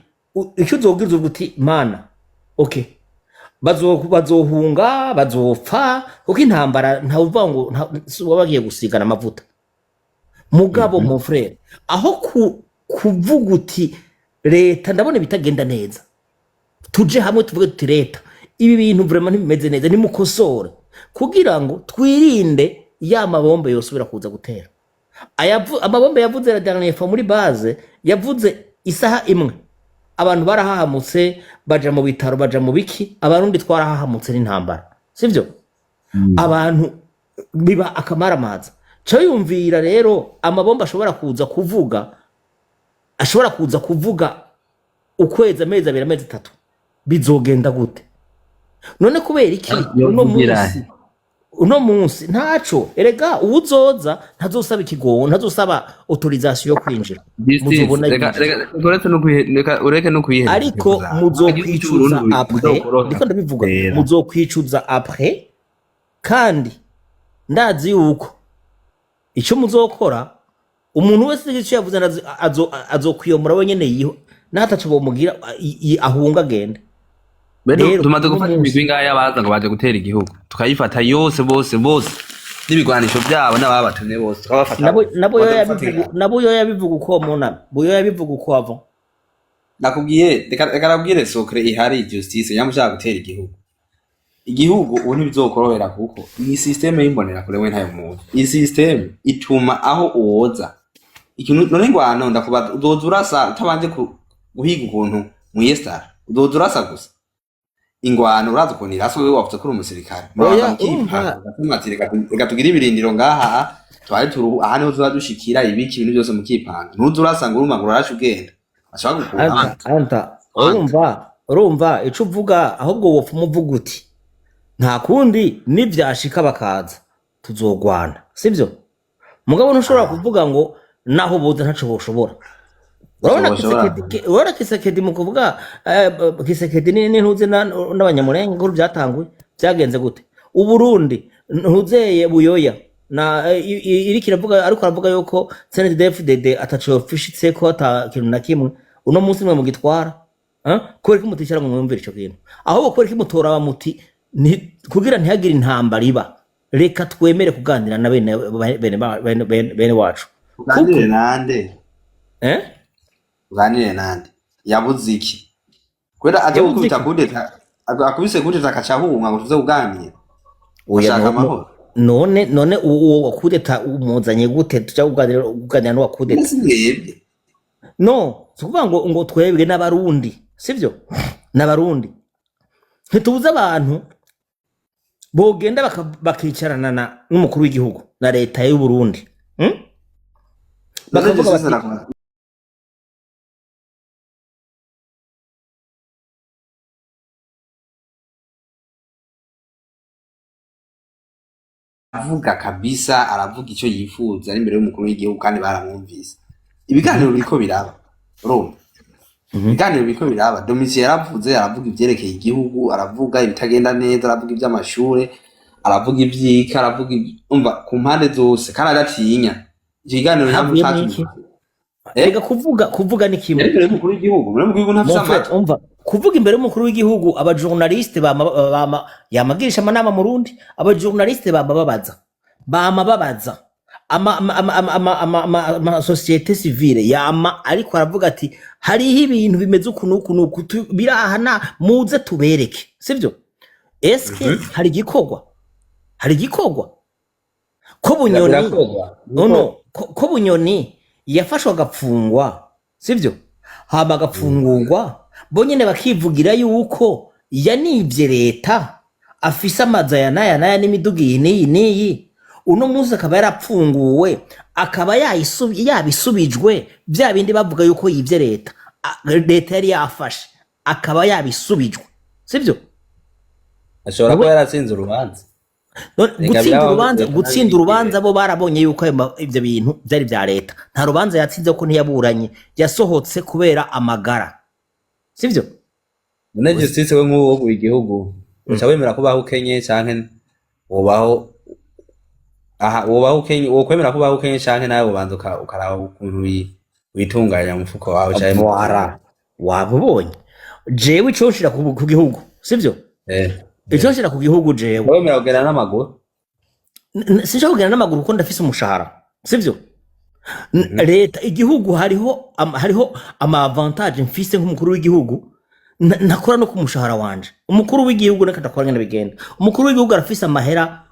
icyo uzobwira, uzovuga uti: "Mana, okay, bazohunga, bazopfa," kuko intambara ntawuvuga ngo si uba bagiye gusigana amavuta. Mugabo mon frère, aho kuvuga uti: "Leta, ndabona ibitagenda neza, tuje hamwe tuvuge tuti: 'Leta, ibi bintu vraiment ntibimeze neza, nimukosore,' kugira ngo twirinde ya mabombe yosubira kuza gutera." Amabombe yavuze la dernière fois muri base, yavuze isaha imwe, abantu barahahamutse, baja mu bitaro, baja mu biki. Abarundi twarahahamutse n'intambara, sivyo? Abantu biba akamaramaza. Ca yumvira rero amabomba ashobora kuza kuvuga, ashobora kuza kuvuga ukwezi, amezi 2, amezi 3, bizogenda gute? None kubera iki uno
Yovugira
munsi, uno munsi ntaco? Erega uwuzoza ntazosaba ikigongo, ntazosaba autorisation yo kwinjira.
Justice,
Muzobona
reka
yinjira.
reka uretse no reka ureke no kwihereza.
Ariko muzokwicuza après, ndiko ndabivuga. Muzokwicuza après, kandi ndazi yuko icyo muzokora, umuntu wese icyo yavuze azokwiyomora wenyene, yiho n'ataco bomugira, ahunga agende. Rero
tumaze
uno
gufata
munsi
imigwi ingahe y'abaza ngo baje gutera igihugu, tukayifata yose, bose bose n'ibigwanisho byabo n'ababatumye bose tukabafata.
Nabo yo
Tumaze gufata
yabivuga, nabo yo yabivuga uko muna buyo yabivuga uko ava.
Nakubwiye, reka nabwire secret ihari. Justice, nyamara ushaka gutera igihugu, igihugu ubu ntibizokorohera, kuko iyi système y'imbonerakure we ntayo muzi. Iyi système ituma aho uwoza ikintu none ngwano ndakubaza, uzoza urasa utabanje guhiga ukuntu. Mwiyesitara uzoza urasa gusa ingwano, uraza ukuntu irasa. Wewe wavuze ko uri umusirikare, murabanza
Oya, urumva.
mukipanga, mugatuma ati reka tugire ibirindiro ngaha, twari turu aha niho tuza dushikira ibiki, ibintu byose mukipanga. Ntuza urasa ngo uruma ngo urarashe ugenda ashobora gukura
Anta, anta, urumva ico uvuga, ahubwo wopfa umuvuga uti nta kundi, nivyashika bakaza tuzogwana, sivyo? Mugabo ntushobora kuvuga ngo naho boza ntaco boshobora. Urabona?
Boshobora.
Kisekedi, urabona Kisekedi mu kuvuga Kisekedi ni ntuze n'abanyamurenge ko byatanguye byagenze gute? Uburundi ntuzeye Buyoya na iriko iravuga, ariko aravuga yuko CNDD-FDD ataco yofishitse ko ata kintu na kimwe. Uno munsi mwe mugitwara, eh? Kubera ko muticara ngo mwumvire ico kintu, ahubwo kubera ko mutora muti kugira ntihagire intambara iba, reka twemere kuganira na bene wacu.
Uganire nande?
Eh?
Uganire nande? Yabuze iki? Kubera aje
Yabuze
gukubita
iki?
kudeta, akubise kudeta akaca ahunga ngo tuze kuganira.
Oya,
Ashaka
no,
amahoro.
none uwo kudeta umuzanye gute tuja kuganira n'uwa kudeta?
Mbese mwebwe
No si ukuvuga ngo twebwe n'Abarundi, sivyo? N'Abarundi ntitubuze abantu bogenda bakicarana n'umukuru w'igihugu na leta y'u Burundi,
None
Bakavuga
Justice
bati
aravuga kabisa, aravuga icyo yifuza ari imbere y'umukuru w'igihugu kandi baramwumvise. Ibiganiro biriko biraba, urumva? Ibiganiro biriko biraba. Domitien yaravuze, aravuga ivyerekeye igihugu, aravuga ibitagenda neza, aravuga ivy'amashure, aravuga ivyika, aravuga umva ku mpande zose kandi adatinya. Icyo kiganiro ntabwo
Havuyemo iki?
utatumva.
Rega kuvuga ni kimwe.
Yari imbere y'umukuru w'igihugu, muri mukuru w'igihugu ntafise
Mon frère,
amatwi.
umva, kuvuga imbere y'umukuru w'igihugu, abajournaliste bama yamagirisha amanama mu Rundi, abajournaliste bama babaza, bama babaza ama société civile yama, ariko aravuga ati hariho ibintu bimeze uku n'uku n'uku, biraha na muze tubereke, sivyo? Eske hari igikorwa? Hari igikorwa ko Bunyoni
Birakorwa.
No, no, ko Bunyoni yafashwe agapfungwa, sivyo? Hama agapfungurwa, bo nyene bakivugira yuko yanivye leta, afise amazu aya n'aya n'aya n'imiduga iyi n'iyi n'iyi, uno munsi akaba yarapfunguwe, akaba yabisubijwe bya bindi bavuga yuko yivye leta, leta yari yafashe, akaba yabisubijwe, sivyo?
Ashobora kuba yaratsinze urubanza.
None
Reka
gutsinda
biraba
urubanza,
leta
gutsinda
ntabigire.
urubanza, bo barabonye yuko ibyo bintu byari bya leta. Nta rubanza yatsinze kuko ntiyaburanye, yasohotse kubera amagara, sivyo?
None Justice, we nk'uwo woguha igihugu, uca wemera kubaho ukenye canke wobaho aha wobaho ukenye, wokwemera kubaho ukenye canke nawe ubanza ukaraba ukuntu witunganya mu mufuko wawe canke mu
Wara wabubonye jewe ico nshira ku gihugu, sivyo? Ico nshira ku gihugu jewe,
wemera kugenda n'amaguru?
Sinshobora kugenda n'amaguru kuko ndafise umushahara, sivyo? Leta, igihugu, hariho hariho ama avantage mfise nk'umukuru w'igihugu ntakora no ku mushahara wanje. Umukuru w'igihugu reka ndakora ngene bigenda. Umukuru w'igihugu arafise amahera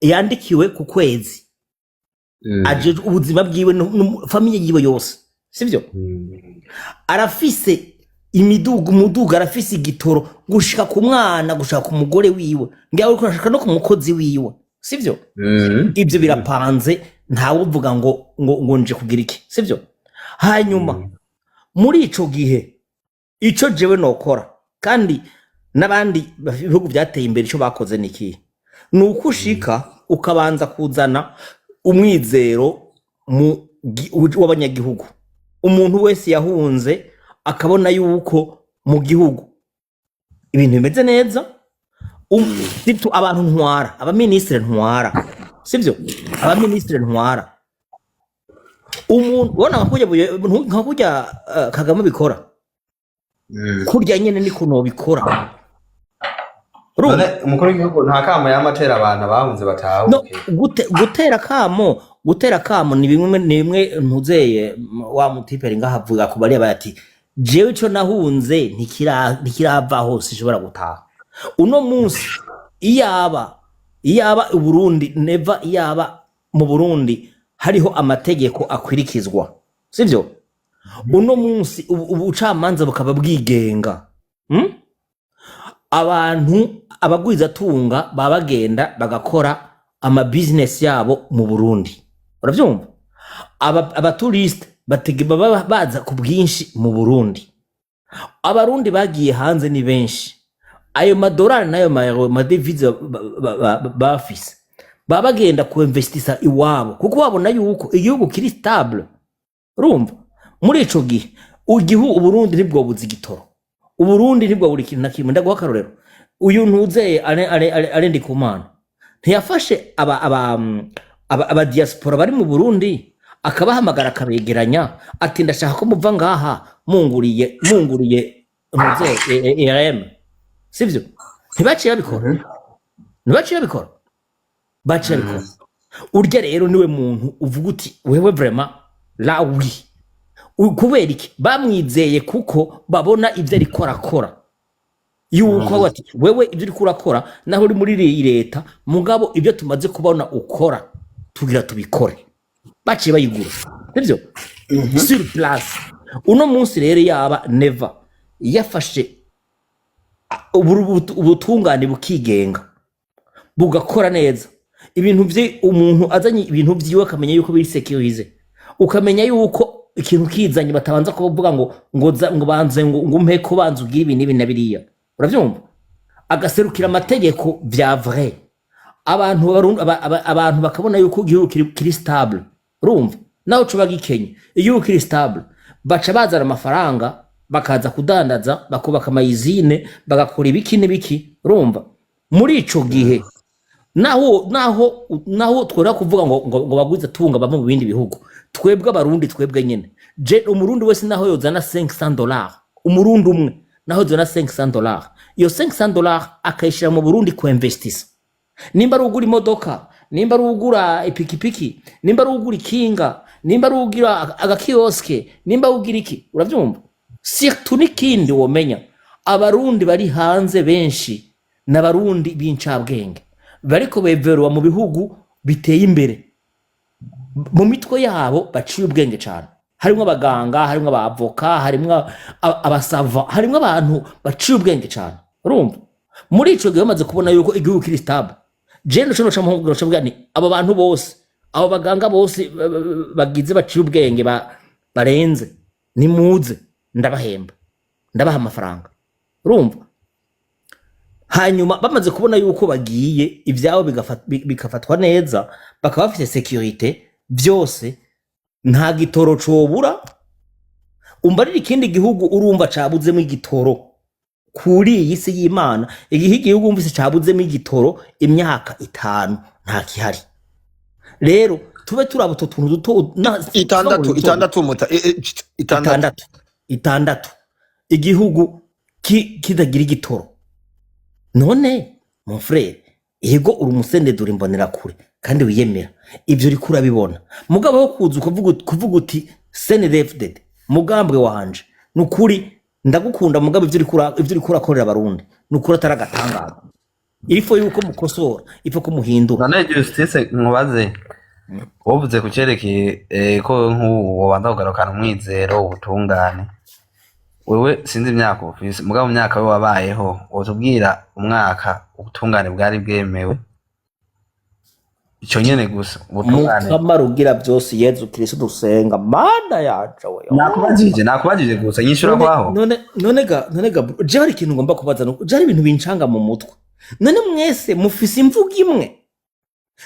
yandikiwe ku kwezi, ajejwe ubuzima bwiwe famille yiwe yose, sivyo? Arafise imiduga, umuduga, arafise igitoro gushika ku mwana, gushika ku mugore wiwe, ngira uriko urashaka no ku mukozi wiwe, sivyo? Ibyo birapanze, ntawe uvuga ngo nje kugira iki, sivyo? Hanyuma muri ico gihe ico jewe nokora, kandi n'abandi bihugu byateye imbere ico bakoze ni ikihe? Ni uko ushika ukabanza kuzana umwizero mu w'abanyagihugu, umuntu wese yahunze akabona yuko mu gihugu ibintu bimeze neza. Abantu ntwara, abaminisitiri ntwara, sivyo? Abaminisitiri ntwara, umuntu ubona nka kurya Kagame bikora, kurya nyene niko nobikora.
None umukuru w'igihugu nta kamo yama atera abantu abahunze
No,
batahuke?
Gutera kamo ni bimwe ntuzeye wa mutiperi ngaha avuga ku bariya bati jewe ico nahunze ntikiravaho, sinshobora gutaha uno munsi. Iyaba Uburundi neva, iyaba mu Burundi hariho amategeko akwirikizwa, sivyo? Uno munsi ubucamanza bukaba bwigenga, Abantu abagwizatunga baba bagenda bagakora ama business yabo mu Burundi, uravyumva? Aba touriste baba baza ku bwinshi mu Burundi. Abarundi bagiye hanze ni benshi. Ayo madolari n'ayo ma devises bafise, baba bagenda kuinvestisa iwabo, kuko babona yuko igihugu kiri stable. Urumva, muri ico gihe igihugu Uburundi ntibwobuza igitoro, Uburundi ntibwobura ikintu na kimwe. Ndaguha akarorero: uyu ntuzeye are Ndikumana ntiyafashe aba diaspora bari mu Burundi, akabahamagara, akabegeranya, ati: "Ndashaka ko muva ngaha munguriye ntuzeye ERM." Sivyo? Ntibaciye babikora? Ntibaciye babikora? Baciye babikora. Urya rero niwe muntu uvuga uti: "Wewe vraiment là, oui." Kubera iki bamwizeye? Kuko babona ibyo ariko arakora, yuko bati: "Wewe ibyo uriko urakora, naho uri muri iyi leta, mugabo ibyo tumaze kubona ukora, tugira tubikore." Baciye bayigura, sibyo? Sur place. Uno munsi rero yaba Neva yafashe ubutungane bukigenga, bugakora neza ibintu vye, umuntu azanye ibintu vyiwe akamenya yuko biri sécurisé, ukamenya yuko ikintu kizanye batabanza kuvuga ngo banze ngo umpe ko banze ubwire ibi n'ibi na biriya, uravyumva? Agaserukira amategeko vya vrai, abantu abantu bakabona yuko igihugu kiri stable. Urumva, naho cuba gikenye, igihugu kiri stable, baca bazana amafaranga, bakaza kudandaza, bakubaka ama usines, bagakora ibiki n'ibiki. Urumva, muri ico gihe naho twera kuvuga ngo bagwize tunga bava mu bindi bihugu, twebwe Abarundi, twebwe nyene, je Umurundi wese naho yozana $500, Umurundi umwe naho yozana $500, iyo $500 akayishira mu Burundi kuinvestisa, nimba ari ugura imodoka, nimba ari ugura ipikipiki, nimba ari ugura ikinga, nimba ari ugira agakioske, nimba ugira iki, uravyumva? Surtout n'ikindi womenya, Abarundi bari hanze benshi n'Abarundi b'incabwenge, bariko beverwa mu bihugu biteye imbere, mu mitwe yabo baciye ubwenge cane. Harimwo abaganga, harimwo abavoka, harimwo abasava, harimwo abantu baciye ubwenge cane. Urumva, muri ico gihe bamaze kubona yuko igihugu kiri stable, je noca muhungu nti abo bantu bose, abo baganga bose bagize baciye ubwenge barenze, nimuze ndabahemba, ndabaha amafaranga. Urumva, hanyuma bamaze kubona yuko bagiye ivyabo bikafatwa neza, bakaba bafite sécurité byose, nta gitoro cobura. Umbarira ikindi gihugu urumva cabuzemo igitoro kuri iyi si y'Imana. Igihe igihugu wumvise cabuzemo igitoro imyaka 5, nta kihari. Rero tube turaba utwo tuntu duto
6.
duto.
6 muta 6.
6, 6, igihugu kitagira igitoro. None mon frère, yego uri umusendedura imbonerakure kandi wiyemera, ivyo uriko urabibona, mugabo wo kuza kuvuga uti CNDD-FDD mugambwe wanje, nukuri ndagukunda, mugabo ivyo uriko urakorera Abarundi nukuri atari agatangaza. Il faut yuko mukosora, il faut ko muhindura.
None Justice, nkubaze, wovuze ku cerekeye ko nk'ubu wobanza kugarukana umwizero, ubutungane. Wewe sinzi imyaka ufise, mugabo mu myaka we wabayeho, wotubwira umwaka ubutungane bwari bwemewe? Ico nyene gusa, ubutungane.
Mukama rugira byose, Yezu Kristo dusenga, Mana yacu we.
Nakubajije gusa, nyishura.
None
Kwaho.
none ga bro, je hari ikintu ngomba kubaza, nuko je hari ibintu bincanga mu mutwe. None mwese mufise imvugo imwe?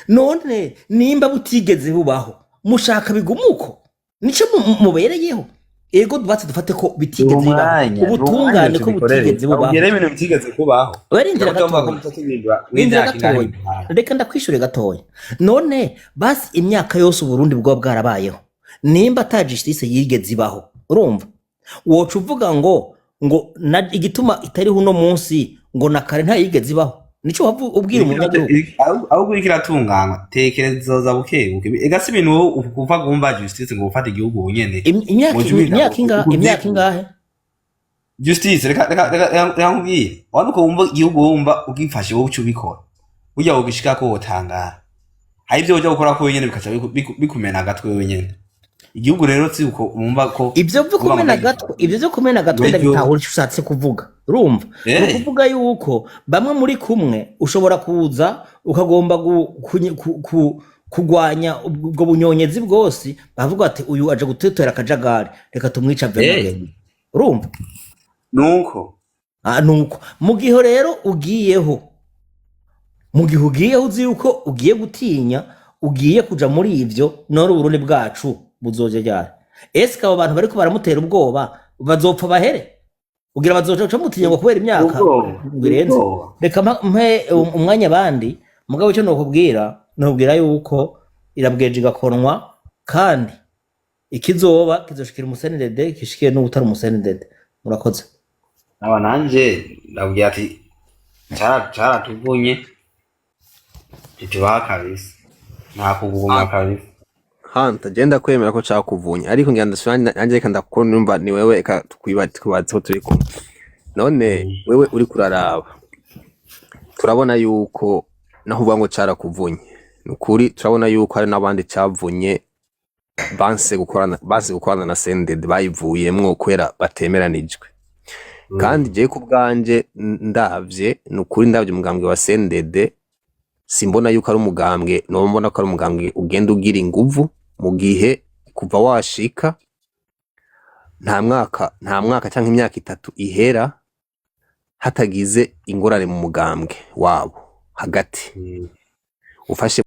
None nimba butigeze bubaho, mushaka bigumuko nico mubereyeho? Ego, dubatse dufate ko bitigeze bibaho.
Umwanya
Ubutungane ko butigeze bubaho.
Ubwire ibintu bitigeze kubaho.
Barindira
Ndavuga ko
gatoya.
mutatuhindura
Rindira
mw'imyaka ingahe?
gatoya, reka ndakwishure gatoya. None basi imyaka yose Uburundi bwoba bwarabayeho, nimba ata justice yigeze ibaho, urumva woca uvuga ngo igituma itariho uno munsi, ngo na kare ntayigeze ibaho? Nico wava ubwira umunyagihugu?
Ahubwo iriko iratunganywa, tekereza buke buke. Ega si ibintu wowe upfa kumva justice ngo ufate igihugu ubu nyene.
Imyaka
Woca ubiga
imyaka ingahe? Imyaka
ukuvyigura.
ingahe?
Justice, reka nkubwire, waba uko wumva igihugu, wumva ugifashe wowe uca ubikora burya, wogishikako wotangara. Hari ivyo uja gukora ko wenyene bikaca bikumena agatwe wenyene. Igihugu rero si uko wumva ko
Ibyo byo
uvuga ngo
kumena agatwe, ibyo byo kumena agatwe,
Wejo.
ndabitahura icyo ushatse kuvuga. Urumva, ni ukuvuga yuko bamwe muri kumwe ushobora kuza ukagomba kugwanya ubwo bunyonyezi bwose, bavuga ati uyu aje gututera akajagari, reka tumwica ave mu. Urumva?
Nuko.
Ah, nuko mu gihe rero ugiyeho, mu gihe ugiyeho uzi yuko ugiye gutinya, ugiye kuja muri ivyo, none Uburundi bwacu buzoja ryari? Ese abo bantu bariko baramutera ubwoba bazopfa bahere? Ugira bazoca mutinya ngo kubera imyaka
Ubwoba.
ngo irenze?
Ubwoba.
Reka mpe umwanya abandi. Mugabo icyo nokubwira yuko irabweje igakonwa, kandi ikizoba kizoshikira umusenedede, gishikire n'utari umusenedede. Murakoze.
Aba nanje ndabwira ati caratuvunye, ntitubaha kabisa, nta kuguma kabisa.
Hanta je ndakwemera ko cakuvunye, ariko ngira ndasubira nanje, reka ndakubona, numva ni wewe, reka twibaze ko turi kumwe. None wewe uriko uraraba, turabona yuko naho uvuga ngo carakuvunye, ni ukuri turabona yuko hari n'abandi cavunye banse gukorana na CNDD, bayivuyemwo kubera batemeranijwe. Kandi jewe ku bwanje ndavye, ni ukuri ndavye umugambwe wa CNDD, simbona yuko ari umugambwe, noba mbona ko ari umugambwe ugenda ugira inguvu mu gihe kuva washika nta mwaka canke imyaka 3 ihera hatagize ingorane mu mugambwe wabo hagati ufashe.